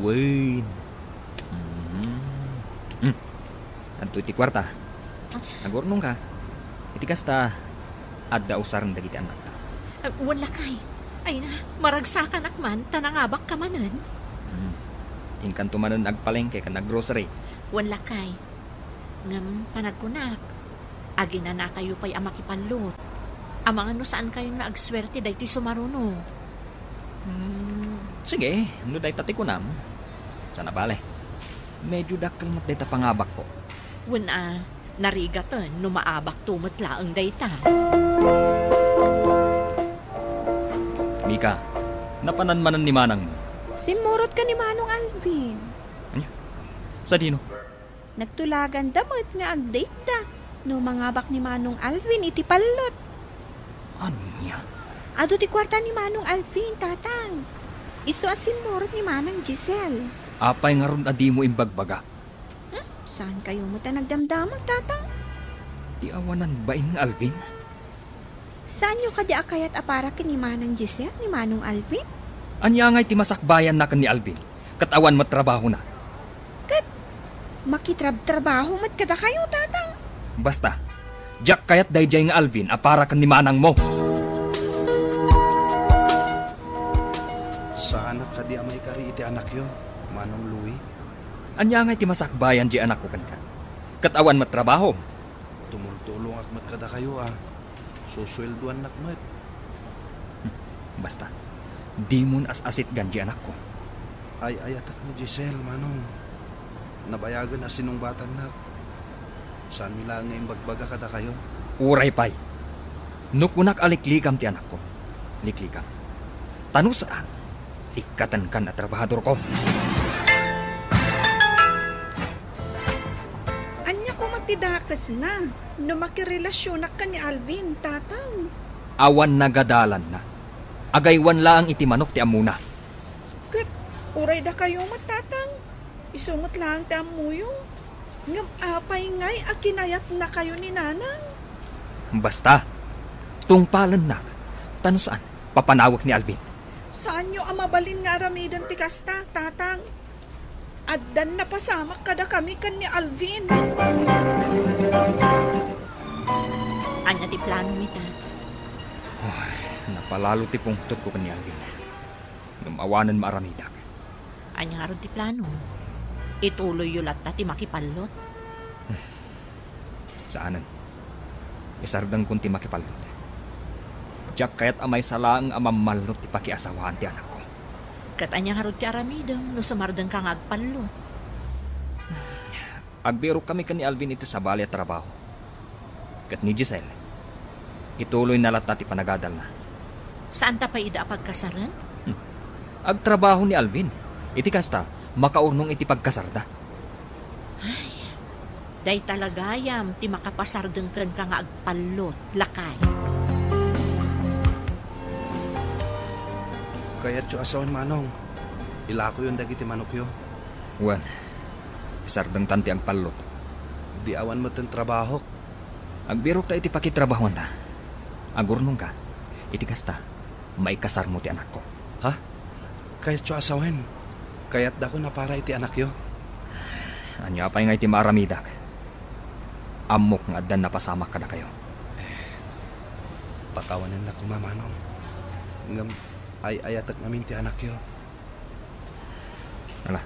Wen. Mhm. Hmm. Adtoy ti kuarta. Agurnongka. Iti kasta, adda usaren dagiti annakta. Ah, wen, lakay. Ay na, maragsakanak man, ta nangabakka manen. Hmm. Inkanto manen agpalengke ken aggrocery. Wen lakay. Ngem panagkunak, aginanakayo pay a makipallot. Amangan no saankayon nga agsuerte daytoy sumaruno. Hmm, sige, no dayta ti kunam. Saan a bale. Medyo dakkel met dayta pangabakko. Wen a, narigaten no maabakto met laeng dayta. Mika, napanan manen ni manangmo? Simmurot ken ni Manong Alvin. Ania? Sadino? Nagtulaganda met nga agdateda no mangabak ni Manong Alvin iti pallot. Ania? Adu ti kuarta ni Manong Alvin, Tatang. Isu a simmurot ni Manang Giselle. Apay ngarud a dimo imbagbaga? Hmm? Saankayo met a nagdamdamag, Tatang? Ti awanan bain nga Alvin? Saanyo kadi a kayat a para ken ni Manang Giselle ni Manong Alvin? Ania ngay ti masakbayanna ken ni Alvin? Ket awan met trabahona. Ket makitrabtrabaho met kadakayo, Tatang. Basta, diak kayat daydiay nga Alvin a para ken ni manangmo. Saanak kadi a maikari iti anakyo, Manong Louie? Ania ngay ti masakbayan diay anakko kenka? Ket awan met trabahom. Tumultulongak met kadakayo a susueldoannak met. Hmm, basta, dimon as-asitgan diay anakko. Ay-ayatek ni Giselle, Manong. Nabayagen a sinungbatannak. Saanmi laeng nga imbagbaga kadakayo. Uray pay. No kunak a liklikam ti anakko, liklikam. Ta no saan, ikkatenkan a trabahadorko. Ania koma ti dakesna no makirelasionak ken ni Alvin, Tatang? Awan nagadalanna. Agaywan laeng iti manok ti ammona. Ket uray dakayo met, Tatang, isu met laeng ti ammoyo. Ngem apay ngay a kinayatnakayo ni Nanang? Basta, tungpalennak, ta no saan, papanawek ni Alvin. Saanyo a mabalin nga aramiden ti kasta, Tatang? Addan napasamak kadakami ken ni Alvin. Ania ti plano mi, Tatang? Ay, napalalo ti pungtotko ken ni Alvin. Ngem awanen maaramidak. Ania ngarud ti plano? Ituloyyo latta ti makipallot? Saanen. Isardengkon ti makipallot. Diak kayat a maysa laeng a mammallot ti pakiasawaan ti anakko. Ket ania ngarud ti aramidem no sumardengka nga agpallot? Agbirokkami ken ni Alvin iti sabali a trabaho. Ket ni Giselle, ituloyna latta ti panagadalna. Saanta pay ida a pagkasaren? Hmm. Agtrabaho ni Alvin. Iti kasta, makaurnong iti pagkasarda. Ay, dayta la gayam ti makapasardeng kenka nga agpallot, lakay. Kayatyo a sawen, Manong. Ilakoyon dagiti manokyo. Wen, isardengtan ti agpallot. Di awan metten trabahok. Agbirokta iti pakitrabahoanta. Agurnongka. Iti kasta, maikasarmo ti anakko. Ha? Kayatyo a sawen? Kayatdakon a para iti anakyo. Ania pay ngay ti maaramidak? Ammok nga addan napasamak kadakayo. Pakawanennak koma, Manong. Ngem ay-ayatek ngamin ti anakyo. Ala,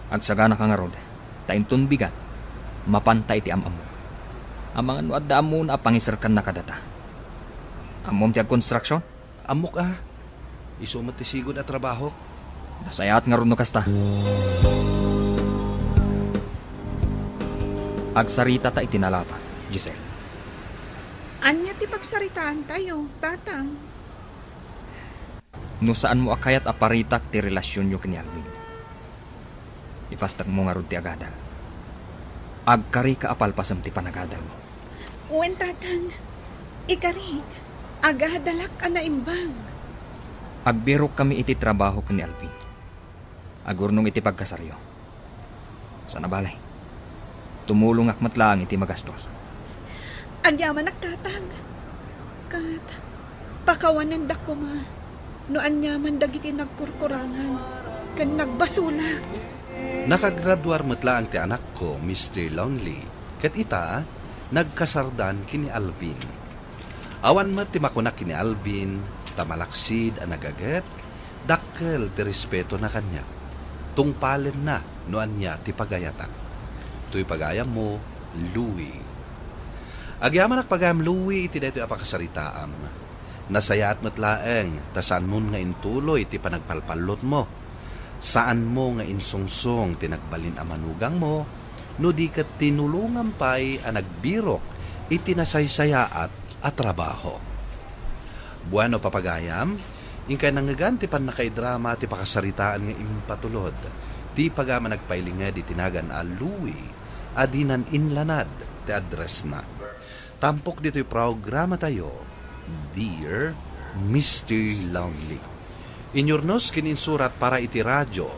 agsaganaka ngarud, ta inton bigat, mapanta iti am-ammok. Amangan no adda ammona a pangiserkanna kadata. Ammom ti agkonstruksion? Ammok a. Isu met ti sigud a trabahok. Nasayaat ngarud no kasta. Agsaritata iti nalatak, Giselle. Ania ti pagsaritaantayo, Tatang? No saanmo a kayat a paritak ti relasionyo ken ni Alvin, ipastekmo ngarud ti agadal. Agkarika a palpasem ti panagadalmo. Wen, Tatang. Ikarik, agadalak a naimbag. Agbirokkami iti trabaho ken ni Alvin. Agurnong iti pagkasaryo. Saan a bale, tumulongak met laeng iti magastos. Agyamanak, Tatang. Ket pakawanendak koma no aniaman dagiti nagkurkurangan ken nagbasolak. Nakagraduar met laeng ti anakko, Mister Lonely. Ket ita, nagkasardan ken ni Alvin. Awan met ti makuna ken ni Alvin, Ta malaksid a nagaget, dakkel ti respetona kaniak. Tungpalenna no ania ti pagayatak. Toy pagayammo, Louie. Agyamanak pagayam, Louie, iti daytoy a pakasaritaam. Nasayaat met laeng ta saanmon nga intuloy ti panagpalpallotmo. Saanmo nga insungsong ti nagbalin a manugangmo, no di ket tinulongam pay a nagbirok iti nasaysayaat a trabaho. Bueno, papagayam, inkay nangngegan ti pannakaidrama ti pakasaritaan nga impatulod. Ti pagayam a nagpailinged iti nagan a Louie a dinan inlanad ti addressna. Tampok ditoy programatayo, Dear Mister Lonely. Inyurnos ken insurat para iti radio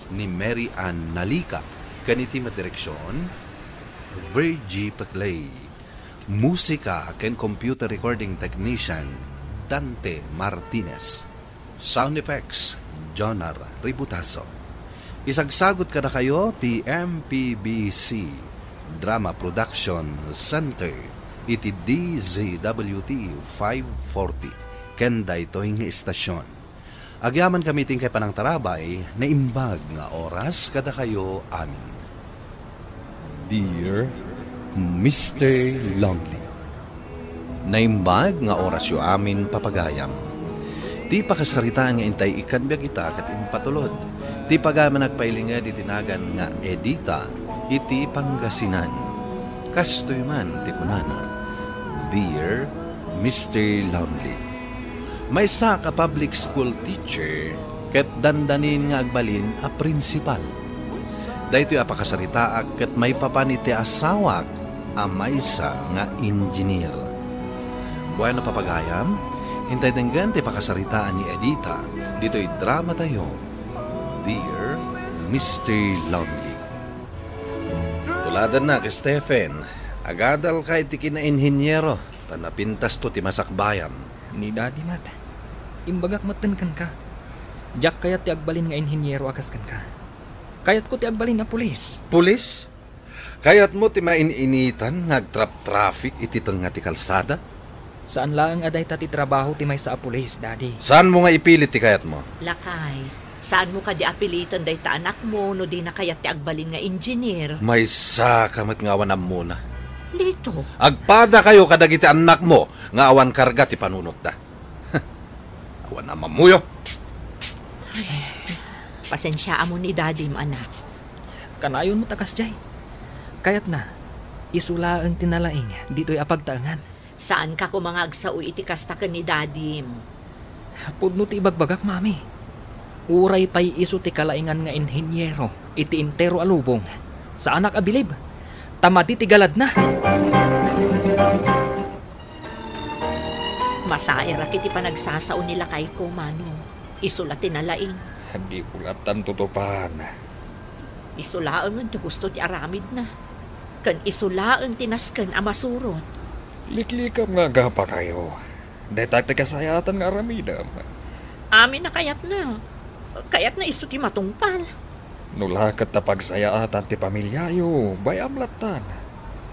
ni Mary Ann Nalica ken iti met direksion, Virgie Peclay. Musika ken computer recording technician, Dante Martinez. Sound effects, Jonar Ributaso. Isagsagot kadakayo ti M P B C Drama Production Center iti D Z W T five forty ken daytoy nga istasyon. Agyamankami iti inkay panangtarabay, naimbag nga oras kadakayo amin. Dear Mister Lonely, naimbag nga orasyo amin, papagayam. Ti pakasaritaan nga intay ikkan biag ita ket impatulod. Ti pagayam a nagpailinged iti nagan nga Edita iti Pangasinan. Kastoy man ti kunana, Dear Mister Lonely, maysaak a public school teacher ket dandanin nga agbalin a principal. Daytoy a pakasaritaak ket maipapan iti asawak a maysa nga engineer. Bueno, papagayam, intay denggen ti pakasaritaan ni Edita ditoy dramatayo, Dear Mister Lonely. Tuladannak, Stephen, agadalka iti kinainhiniero ta napintasto ti masakbayam. Ni Daddy met, imbagak metten kenka. Diak kayat ti agbalin nga inhiniero a kas kenka. Kayatko ti agbalin a pulis. Pulis? Kayatmo ti main-initan nga agtrap-traffic iti tengnga ti kalsada? Saan laeng a dayta ti trabaho ti maysa a pulis, Daddy. Saanmo nga ipilit ti kayatmo? Lakay, saanmo kadi a piliten dayta anakmo no dina kayat ti agbalin nga engineer? Maysaka met nga awan ammona. Lito. Agpadakayo kadagiti annakmo nga awan karga ti panunotda. Awan a mammuyo. Pasensiaam ni Dadim, anak. Kanayon met a kasdiay. Kayatna, isu laeng ti nalaing ditoy a pagtaengan. Saanka koma nga agsao iti kasta ken ni Dadim. Pudno ti ibagbagak, Mami. Uray pay isu ti kalaingan nga inhiniero iti entero a lubong, saanak a bilib, ta madi ti galadna. Masairak iti panagsasao ni lakayko, Manong. Isu la ti nalaing. Diko lattan tutupan. Isu laengen ti husto ti aramidna. Ken isu laeng ti nasken a masurot. Liklikam nga agapakayo. Dayta ti kasayaatan nga aramidem. Amin a kayatna. Kayatna isu ti matungpal. No la ket ta pagsayaatan ti pamiliayo, bay-am lattan.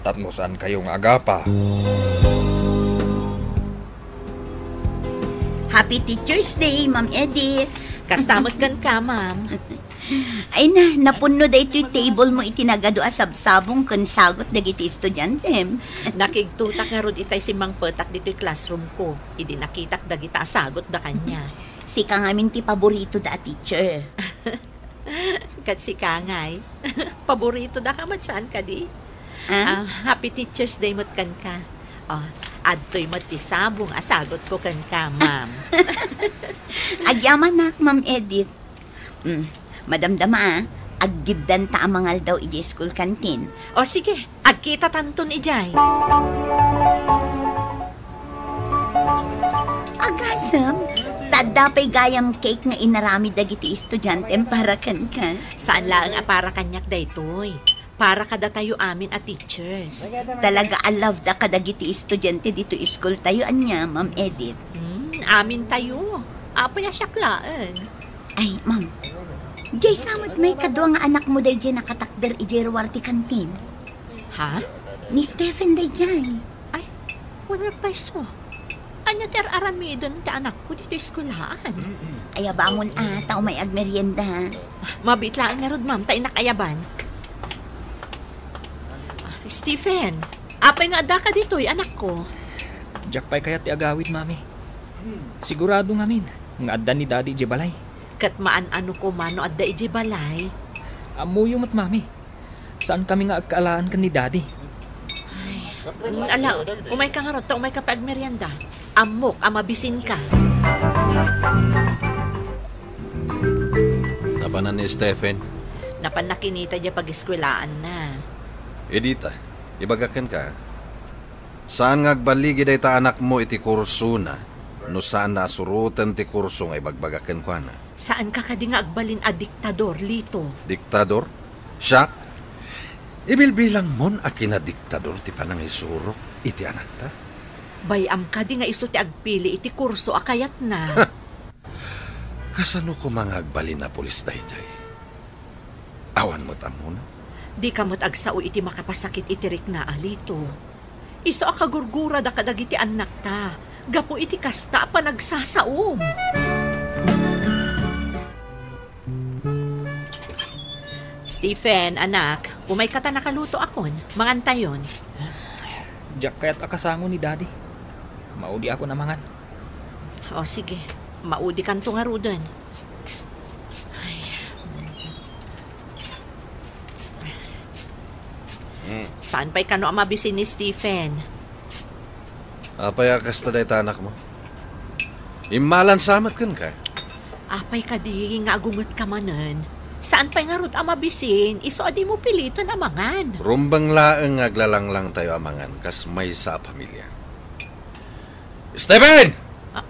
Tapno saankayo nga agapa. Happy Teacher's Day, Ma'am Edith. Kasta met kenka, Ma'am. Ay na, napunno daytoy table mo iti nagadu a sabsabong ken sagot dagiti estudiantem. Nakigtotak ngarud itay simmangpetak ditoy classroom ko, idi nakitak dagita a sagutda kaniak. Sika ngamin ti paboritoda a teacher. Ket sika ngay, paboritodaka met saan kadi? Ah? Ah, happy Teacher's Day met kenka. Oh, adtoy met ti sabong a sagutko kenka, ma'am. Agyamanak, Ma'am Edith. Mm, madamdama, ah. Aggiddanta a mangaldaw idiay school canteen. O sige, agkitatanton idiay. Agasem, ta adda pay gayam cake nga inaramid dagiti estudiantem para kenka. Saan laeng a para kaniak daytoy. Para kadatayo amin a teachers. Talaga a love da kadagiti estudiante ditoy school tayo, ania, Ma'am Edith? Hmm, amin tayo. Apay a siak laeng? Ay, ma'am. Diay sa met maikadua nga anakmo daydiay nakatakder idiay ruar ti kantin? Ha? Ni Stephen daydiay. Ay, wen met pay isu. Ania ti ar-aramiden ti anakko ditoy eskuelaan? Ayabamon a, ta umay agmerienda. Mabiit laeng ngarud, ma'am, ta innak ayaban. Ah, Stephen, apay nga addaka ditoy, anakko? Diak pay kayat ti agawid, Mami. Sigurado ngamin nga adda ni Daddy idiay balay. Ket maan-ano koma no adda idiay balay? Ammoyo met, Mami. Saankami nga agkaalaan ken ni Daddy. Ay, ala, umayka ngarud ta umayka pay agmerienda. Ammok a mabisinka. Napanan ni Stephen? Napanna kinita diay pageskuelaanna. Idi ta, ibagak kenka. Saan nga agballigi dayta anakmo iti kursona no saanna a suroten ti kurso nga ibagbagak kenkuana? Saanka kadi nga agbalin a diktador, Lito? Diktador? Siak? Ibilbilangmon a kinadiktador ti panangisurok iti anakta? Bay-am kadi nga isu ti agpili iti kurso a kayatna? Kasano koma nga agbalin a pulis daydiay? Awan met ammona? Dika met agsao iti makapasakit iti rikna, Lito. Isu a kagurgurada kadagiti annakta gapu iti kasta a panagsasaom. Stephen, anak, umayka ta nakalutoakon. Mangantayon. Diak kayat a kasango ni Daddy. Maudiakon a mangan. O, sige. Maudikanto ngaruden. Ay. Hmm. Saan pay kano a mabisin ni Stephen? Apay a kasta dayta anakmo? Immalansa met kenka? Apay kadi nga agungetka manen? Saan pay ngarud a mabisin, isu a dimo piliten a mangan? Rumbeng laeng nga aglalanglangtayo a mangan kas maysa a pamilia. Stephen! Ah.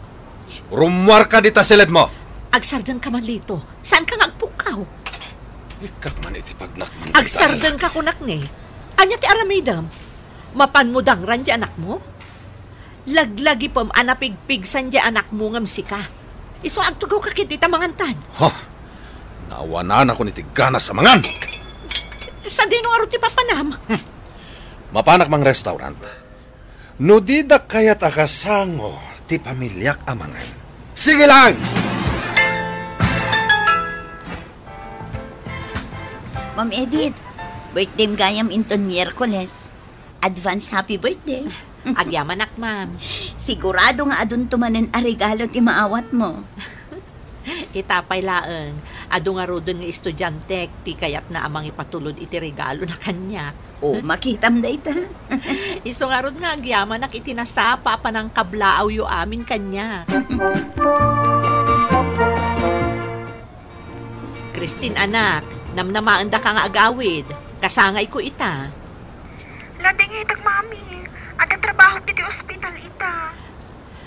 Rummuarka dita siledmo! Agsardengka man, Lito. Saanka nga agpukkaw? Ikkak man iti pagnakman. Agsardengka, kunak ni. Ania ti aramidem? Mapanmo dangran ti anakmo? Laglagipem a napigpigsan ti anakmo ngem sika. Isu agtugawka ketdi ta mangantan. Ha? Naawananakon iti ganas a mangan! Sadino ngarud ti papanam? Hmm. Mapanak mangrestaurant. No dida kayat a kasango ti pamiliak a mangan, sige lang! Ma'am Edith, birthdayem gayam inton Miyerkules. Advance happy birthday. Agyamanak, ma'am. Sigurado nga adunto manen a regalo ti maawatmo. Ita pay laeng, adu ngaruden nga estudiantek ti kayatna a mangipatulod iti regalona kaniak. O, makitam dayta. Isu ngarud nga agyamanak iti nasapa a panangkablaawyo amin kaniak. Christine, anak, namnamaendaka nga agawid. Kasangayko ita. Ladingitek, Mami. Adda trabahok iti ospital ita.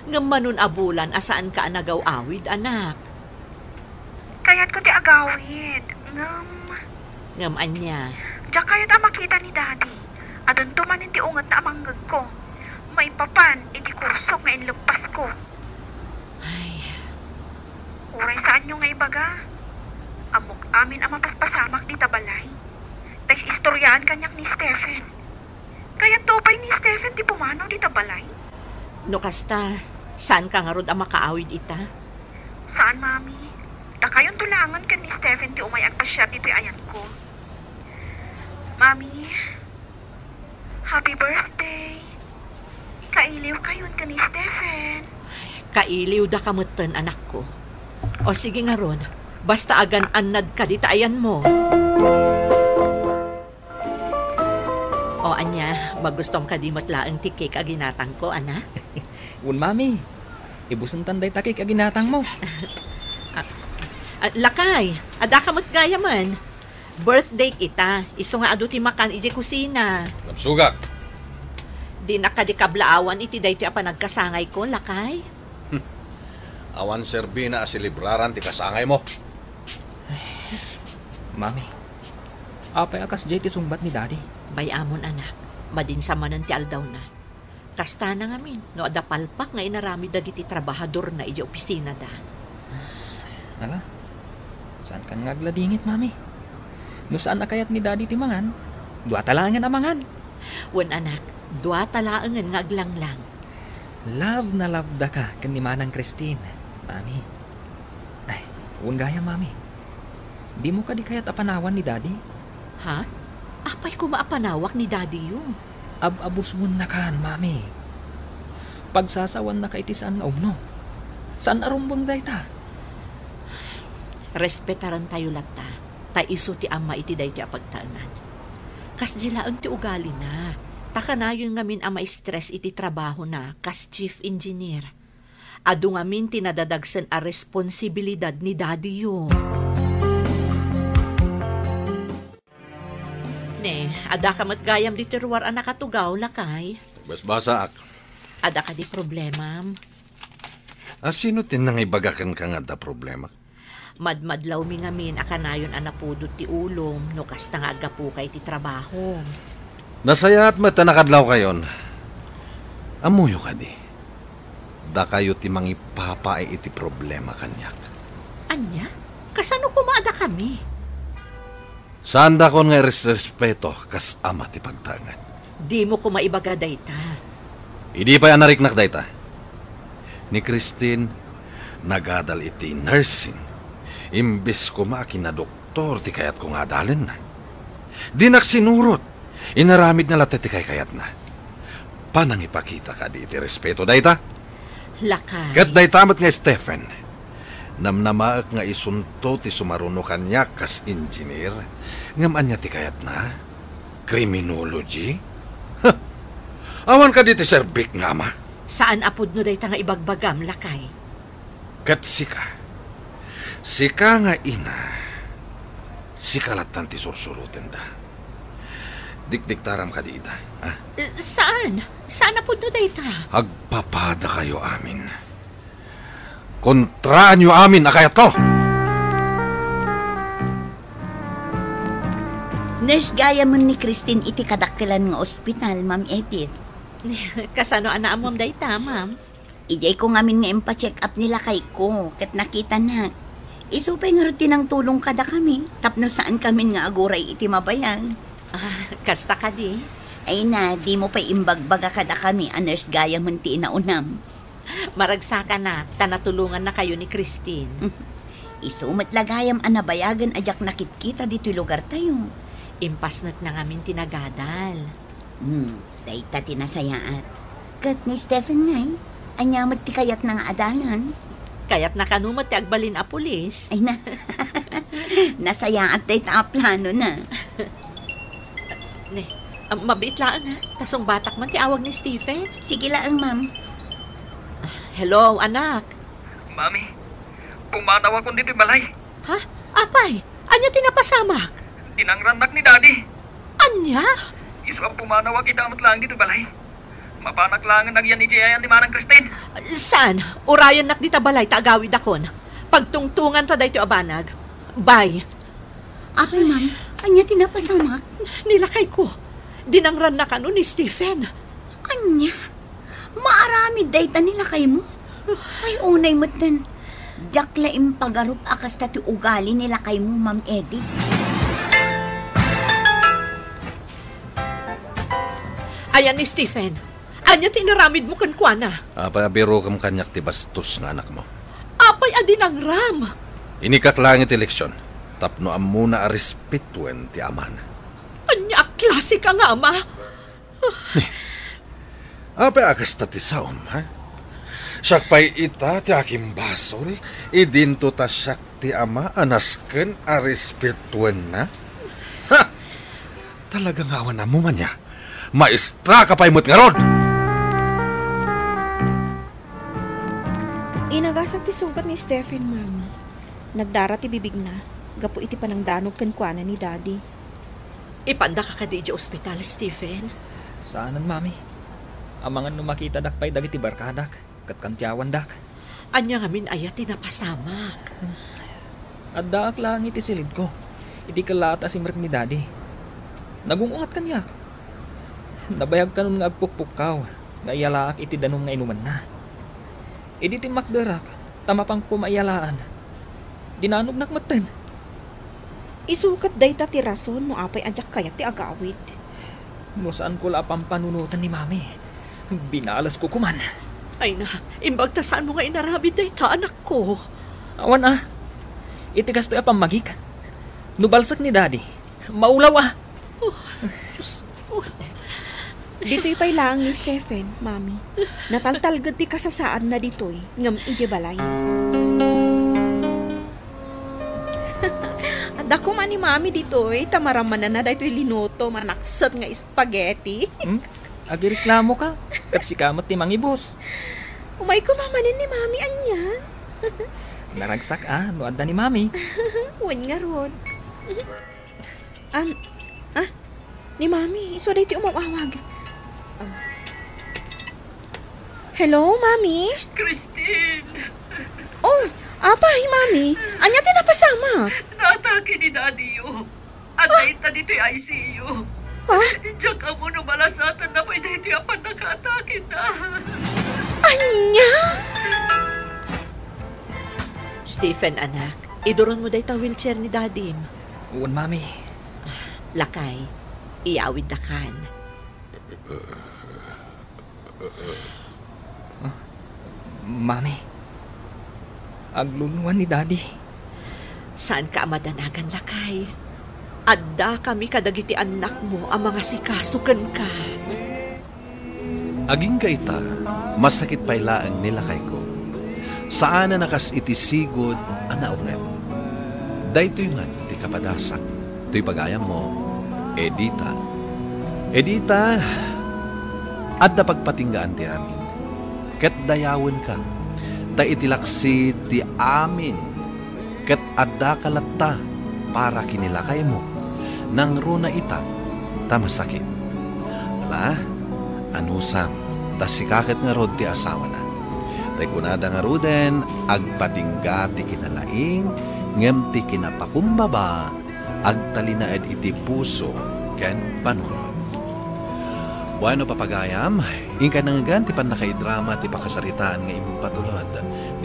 Ngem manon a bulan a saanka a nagaw-awid, anak? Kayatko ti agawid, ngem... Ngem ania? Diak kayat a makita ni Daddy. Adunto manen ti ungetna a mangngegko. Maipapan iti kursok nga inleppasko. Ay. Uray saanyo nga ibaga, ammok amin a mapaspasamak dita balay. Ta istoriaan kaniak ni Stephen. Kayatto pay ni Stephen ti pumanaw dita balay? No kasta, saanka ngarud a makaawid ita? Saan, Mami. Dakayonto laengen ken ni Stephen ti umay agpasiar ditoy ayanko. Mami, happy birthday. Kailiwkayon ken ni Stephen. Kailiwdaka metten, anakko. O sige ngarud, basta agan-annadka dita ayanmo. O ania, magustom kadi met laeng ti cake a ginatangko, anak? Wen, Mami. Ibusentan dayta cake a ginatangmo. Ah, ah, lakay, addaka met gayamen. Birthday ita, isu nga adu ti makan idiay kusina. Nabsogak. Dinak kadi kablaawan iti daytoy a panagkasangayko, lakay? Hmm. Awan serbina a selebraran ti kasangaymo. Mami, apay a kasdiay ti sungbat ni Daddy? Bay-amon, anak. Madinsa manen ti aldawna. Kasta na ngamin, no adda palpak nga inaramid dagiti trabahadorna idiay opisinada. Ala, saankan nga agladingit, Mami. No saan a kayat ni Daddy ti mangan, duata laengen a mangan. Wen, anak, duata laengen nga aglanglang. Love na love daka ken ni Manang Christine, Mami. Ay, wen gayam, Mami. Dimo kadi kayat a panawan ni Daddy? Ha? Apay koma a panawak ni Daddy-yo? Ab-abusonnakan, Mami. Pagsasawannaka iti saan nga umno. Saan a rumbeng dayta. Respetarantayo latta, ta isu ti ama iti daytoy a pagtaengan. Kasdiay laeng ti ugalina, ta kanayon ngamin a ma-stress iti trabahona kas chief engineer. Adu ngamin ti nadadagsen a responsibilidad ni Daddy-yo. Ne, adda ka met gayam ditoy ruar a nakatugaw, lakay? Basbasaak. Adda kadi problemam? A, sino ti nangibaga kenka nga adda problema? Madmadlawmi ngamin a kanayon a napudot ti ulom no kasta nga aggapuka iti trabahom. Nasayaat met ta nakadlawkayon. Ammoyo kadi, dakayo ti mangipapaay iti problema kaniak. Ania? Kasano koma a dakami? Saandakon nga iresrespeto kas ama ti pagtaengan. Dimo koma ibaga dayta. Idi pay a nariknak dayta. Ni Christine, nagadal iti nursing. Imbes koma a kinadoktor ti kayatko nga adalenna. Dinak sinurot. Inaramidna latta ti kaykayatna. Panangipakita kadi iti respeto dayta? Lakay. Ket dayta met nga Stephen. Namnamaek nga isunto ti sumaruno kaniak kas engineer, ngem ania ti kayatna? Criminology? Huh! Awan kadi ti serbik nga ama? Saan a pudno dayta nga ibagbagam, lakay. Ket sika, sika nga ina, sika lattan ti sursurotenda. Dikdiktaram kadi ida, ha? Eh, saan? Saan a pudno dayta? Agpapadakayo amin. Kontraanyo amin a kayatko! Nurse gayamen ni Christine iti kadakkelan nga ospital, Ma'am Edith. Kasano a naamuam dayta, ma'am? Idiay ko ngamin nga impacheck up ni lakayko, ket nakitanak. Isu pay ngarud ti nangtulong kadakami, tapno saankamin nga aguray iti mabayag. Ah, kasta kadi? Ay na, dimo pay imbagbaga kadakami a nurse gayamen ti inaunam. Maragsakanak, ta natulongannakayo ni Christine. Isu met la gayam a nabayagen a diak nakitkita ditoy lugartayo. Impasnekna ngamin ti nagadal. Hmm, dayta ti nasayaat. Ket ni Stephen ngay, ania met ti kayatna nga adalan? Kayatna kano met ti agbalin a pulis. Ay na. Nasayaat dayta a planona. Ne, ah, mabiit laeng, ha? Ta sungbatak man ti awag ni Stephen. Sige laeng, ma'am. Ah, hello, anak. Mami, pumanawakon ditoy balay. Ha? Apay, ania ti napasamak? Dinangrannak ni Daddy. Ania? Isu a pumanawak ita met laeng ditoy balay. Mapanak laengen agyan idiay ayan ni Manang Christine. Saan? Urayennak dita balay ta agawidakon. Pagtungtonganta daytoy a banag. Bye. Apay, ma'am, ania ti napasamak? Ni lakayko. Dinangranna kano ni Stephen. Ania? Maaramid dayta ni lakaymo? Ay, unay metten. Diak la impagarup a kasta ti ugali ni lakaymo, Ma'am Edith. Ayan ni Stephen. Ania ti inaramidmo kenkuana? Apay a birokem kaniak ti bastos nga anakmo? Apay a dinangram? Inikak laeng iti leksyon tapno ammona a respetuen ti amana. Ania a klasika nga ama? Apay a kasta ti saom, ha? Siak pay ita ti akimbasol, idinto ta siak ti ama a nasken a respetuenna? Ha! Talaga nga awan ammo man ya. Maestra ka pay met ngarud! Inagasak ti sugat ni Stephen, Mami. Nagdara ti bibigna gapu iti panangdanog kenkuana ni Daddy. Ipandaka kadi idiay ospital, Stephen? Saanen, Mami. Amangan no makitadak pay dagiti barkadak ket kantiawandak. Ania ngamin aya ti napasamak? Addaak laeng iti silidko, iti kellaat a simrek ni Daddy. Nagung-ungat kaniak. Nabayag kanon nga agpukpukkaw nga iyalaak iti danum nga inumanna. Idi timmakderak ta mapanko maiyalaan, dinanognak metten. Isu ket dayta ti rason no apay a diak kayat ti agawid. No saanko la a pampanunoten ni Mami, binalesko koman. Ay na, imbag ta saanmo nga inaramid dayta, anakko. Awan a. Iti kastoy a pammagik, no balsek ni Daddy, maulaw a. Oh, Diyos ko. Ditoy pay laeng ni Stephen, Mami. Nataltalged ti kasasaadna ditoy, ngem idiay balay. Adda koma ni Mami ditoy, ta maramananna daytoy linuto, manakset nga spaghetti. Hmm? Agireklamo ka? Ket sika met ti mangibus. Umay koma manen ni Mami, ania? Naragsak a no adda ni Mami. Wen ngarud. Am, ah, ni Mami, isu daytoy umaw-awag. Am. Hello, Mami? Christine! Oh, apay, Mami? Ania ti napasamak? Naatake ni Daddy-yo. Adda ita ditoy I C U. Ha? Diak ammo no malasatanna pay daytoy a pannakaatakenna. Ania? Stephen, anak, iduronmo dayta wheelchair ni Dadim. Wen, Mami. Lakay, iyawidda kan. Ah, Mami, agluluan ni Daddy. Saanka a madanagan, lakay. Addakami kadagiti annakmo a mangasikaso kenka. Agingga ita, masakit pay laeng ni lakayko. Saanen a kas iti sigud a naunget. Daytoy man ti kapadasak. Toy pagayammo, Edita. Edita, adda pagpatinggaan ti amin. Ket dayawenka, ta iti laksi ti amin, ket addaka latta para ken ni lakaymo, nangruna ita ta masakit. Ala, anusam, ta sika ket ngarud ti asawana. Tay kunada ngaruden, agpatingga ti kinalaing, ngem ti kinapakumbaba, agtalinaed iti puso ken panunot. Bueno, papagayam, inka nangngegan ti pannakaidrama ti pakasaritaan nga impatulod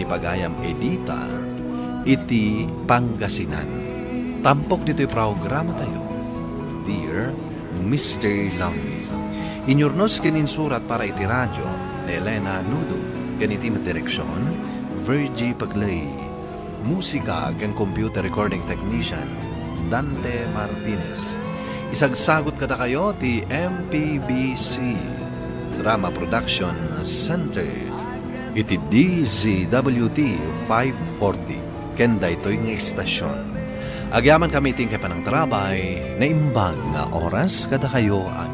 ni pagayam Edita iti Pangasinan. Tampok ditoy programatayo, Dear Mister Love. Inyurnos ken insurat para iti radio ni Elena Nudo, ken iti met direksion, Virgie Paglay. Musika ken computer recording technician, Dante Martinez. Isagsagot kadakayo ti M P B C Drama Production Center iti D Z W T five forty ken daytoy nga istasion. Agyamankami iti inkay panangtarabay, naimbag nga oras kadakayo a